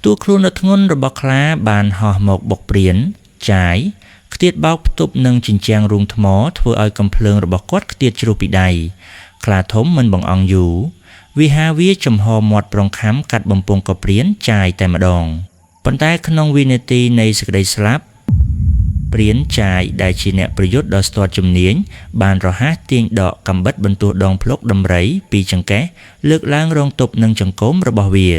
តួខ្លួនដ៏ធ្ងន់របស់ខ្លាបានហោះមកបុកព្រានចាយខ្ទាតបោកផ្ទប់នឹងជញ្ជាំងរូងថ្មធ្វើឲ្យកំភ្លើងរបស់គាត់ខ្ទាតជ្រុះពីដៃខ្លាធំមិនបង្អង់យូរវាហាវាចំហមាត់ប្រងខំកាត់បំពង់កព្រានចាយតែម្ដងប៉ុន្តែក្នុងវិនាទីនៃសេចក្តីស្លាប់ព្រានចាយដែលជាអ្នកប្រយុទ្ធដ៏ស្ទាត់ជំនាញបានរហ័សទាញដកកាំបិតបន្ទោះដងភ្លុកដំរីពីចង្កេះលើកឡើងរងទប់នឹងចង្កូមរបស់វា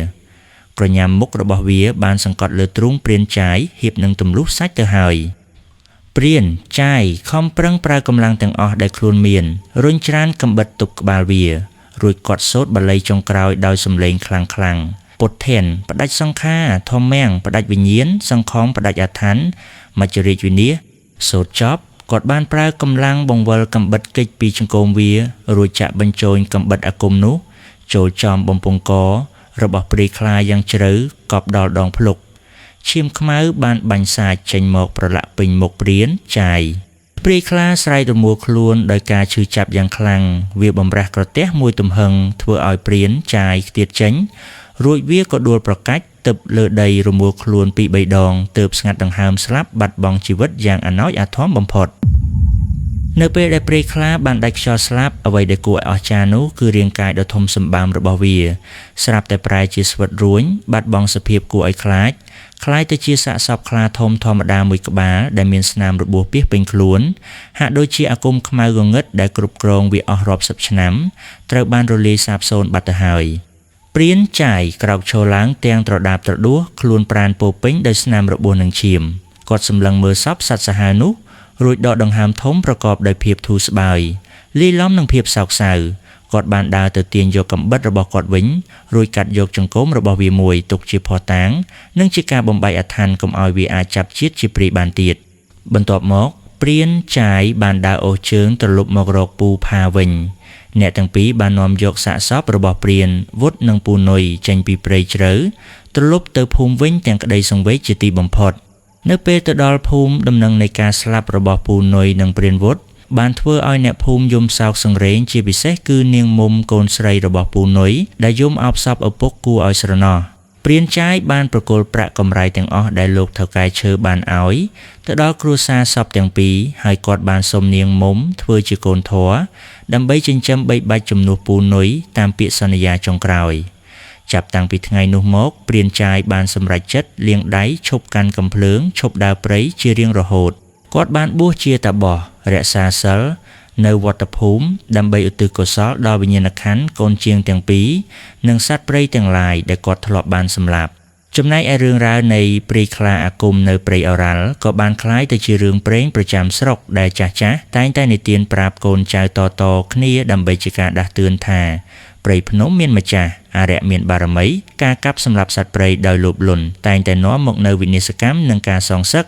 ក្រញាំមុខរបស់វាបានសង្កត់លើទ្រូងព្រានចាយហៀបនឹងទម្លុះសាច់ទៅហើយព្រានចាយខំប្រឹងប្រើកម្លាំងទាំងអស់ដែលខ្លួនមានរុញច្រានកាំបិតទប់ក្បាលវារួចគាត់សូត្របាលីចុងក្រោយដោយសំឡេងខ្លាំងខ្លាំងពុទ្ធានផ្ដាច់សង្ខារធម្មំផ្ដាច់វិញ្ញាណសង្ខំផ្ដាច់អាថន្នមច្ចរាជវិនាសសូត្រចប់គាត់បានប្រើកម្លាំងបង្វិលកាំបិតកិច្ចពីចង្កូមវារួចចាក់បញ្ចូលកាំបិតអាគមនោះចូលចំបំពង់ករបស់ព្រាយខ្លាយ៉ាងជ្រៅកប់ដល់ដងភ្លុកឈាមខ្មៅបានបាញ់សាចចេញមកប្រឡាក់ពេញមុខព្រានចាយព្រាយខ្លាស្រែករមួលខ្លួនដោយការឈឺចាប់យ៉ាងខ្លាំងវាបំរាស់ក្រទះមួយទំហឹងធ្វើឲ្យព្រានចាយខ្ទាតចេញរួចវាក៏ដួលប្រកាច់ទឹកលើដីរមួលខ្លួនពីរបីដងទើបស្ងាត់ដង្ហើមស្លាប់បាត់បង់ជីវិតយ៉ាងអាណោចអាធមបំផុតនៅពេលដែលព្រាយខ្លាបានដាច់ខ្យល់ស្លាប់អ្វីដែលគួរឲ្យអស្ចារ្យនោះគឺរាងកាយដ៏ធំសម្បើមរបស់វាស្រាប់តែប្រែជាស្វិតរួញបាត់បង់សភាពគួរឲ្យខ្លាចក្លាយទៅជាសាកសពខ្លាធំធម្មតាមួយក្បាលដែលមានស្នាមរបួសពាសពេញខ្លួនហាក់ដូចជាអាគមខ្មៅងងឹតដែលគ្រប់គ្រងវាអស់រាប់សិបឆ្នាំត្រូវបានរលាយសាបសូន្យបាត់ទៅហើយព្រានចាយក្រោកឈរឡើងទាំងត្រដាបត្រដួសខ្លួនប្រានពោពេញដោយស្នាមរបួសនិងឈាមគាត់សម្លឹងមើលសពសត្វសាហាវនោះរួចដកដង្ហើមធំប្រកបដោយភាពធូរស្បើយលាយឡំនឹងភាពសោកសៅគាត់បានដើរទៅទាញយកកាំបិតរបស់គាត់វិញរួចកាត់យកចង្កូមរបស់វាមួយទុកជាភស្តុតាងនិងជាការបំបែកអាថ៌កុំឲ្យវាអាចចាប់ជាតិជាព្រាយបានទៀតបន្ទាប់មកព្រានចាយបានដើរអូសជើងត្រឡប់មករកពូផាវិញអ្នកទាំងពីរបាននាំយកសាកសពរបស់ព្រានវុតនិងពូនុយចេញពីព្រៃជ្រៅត្រឡប់ទៅភូមិវិញទាំងក្តីសង្វេគជាទីបំផុតនៅពេលទៅដល់ភូមិដំណឹងនៃការស្លាប់របស់ពូនុយនិងព្រានវុតបានធ្វើឲ្យអ្នកភូមិយំសោកសង្រេងជាពិសេសគឺនាងមុំកូនស្រីរបស់ពូនុយដែលយំអោបសពឪពុកគួរឲ្យស្រណោះព្រានចាយបានប្រគល់ប្រាក់កម្រៃទាំងអស់ដែលលោកថៅកែឈើបានឲ្យទៅដល់គ្រួសារសពទាំងពីរហើយគាត់បានសុំនាងមុំធ្វើជាកូនធម៌ដើម្បីចិញ្ចឹមបីបាច់ជំនួសពូនុយតាមពាក្យសន្យាចុងក្រោយចាប់តាំងពីថ្ងៃនោះមកព្រានចាយបានសម្រេចចិត្តលាងដៃឈប់កាន់កំភ្លើងឈប់ដើរព្រៃជារៀងរហូតគាត់បានបួសជាតាបោះរក្សាសិលនៅវត្តភូមិដើម្បីឧទ្ទិសកុសលដល់វិញ្ញាណក្ខន្ធកូនជាងទាំងពីរនិងសត្វព្រៃទាំងឡាយដែលគាត់ធ្លាប់បានសម្លាប់ចំណែកឯរឿងរ៉ាវនៃព្រាយខ្លាអាគមនៅព្រៃឱរ៉ាល់ក៏បានក្លាយទៅជារឿងព្រេងប្រចាំស្រុកដែលចាស់ៗតែងតែនិទានប្រាប់កូនចៅតៗគ្នាដើម្បីជាការដាស់តឿនថាព្រៃភ្នំមានម្ចាស់អារក្សមានបារមីការកាប់សម្លាប់សត្វព្រៃដោយលោភលន់តែងតែនាំមកនូវវិនាសកម្មនិងការសងសឹក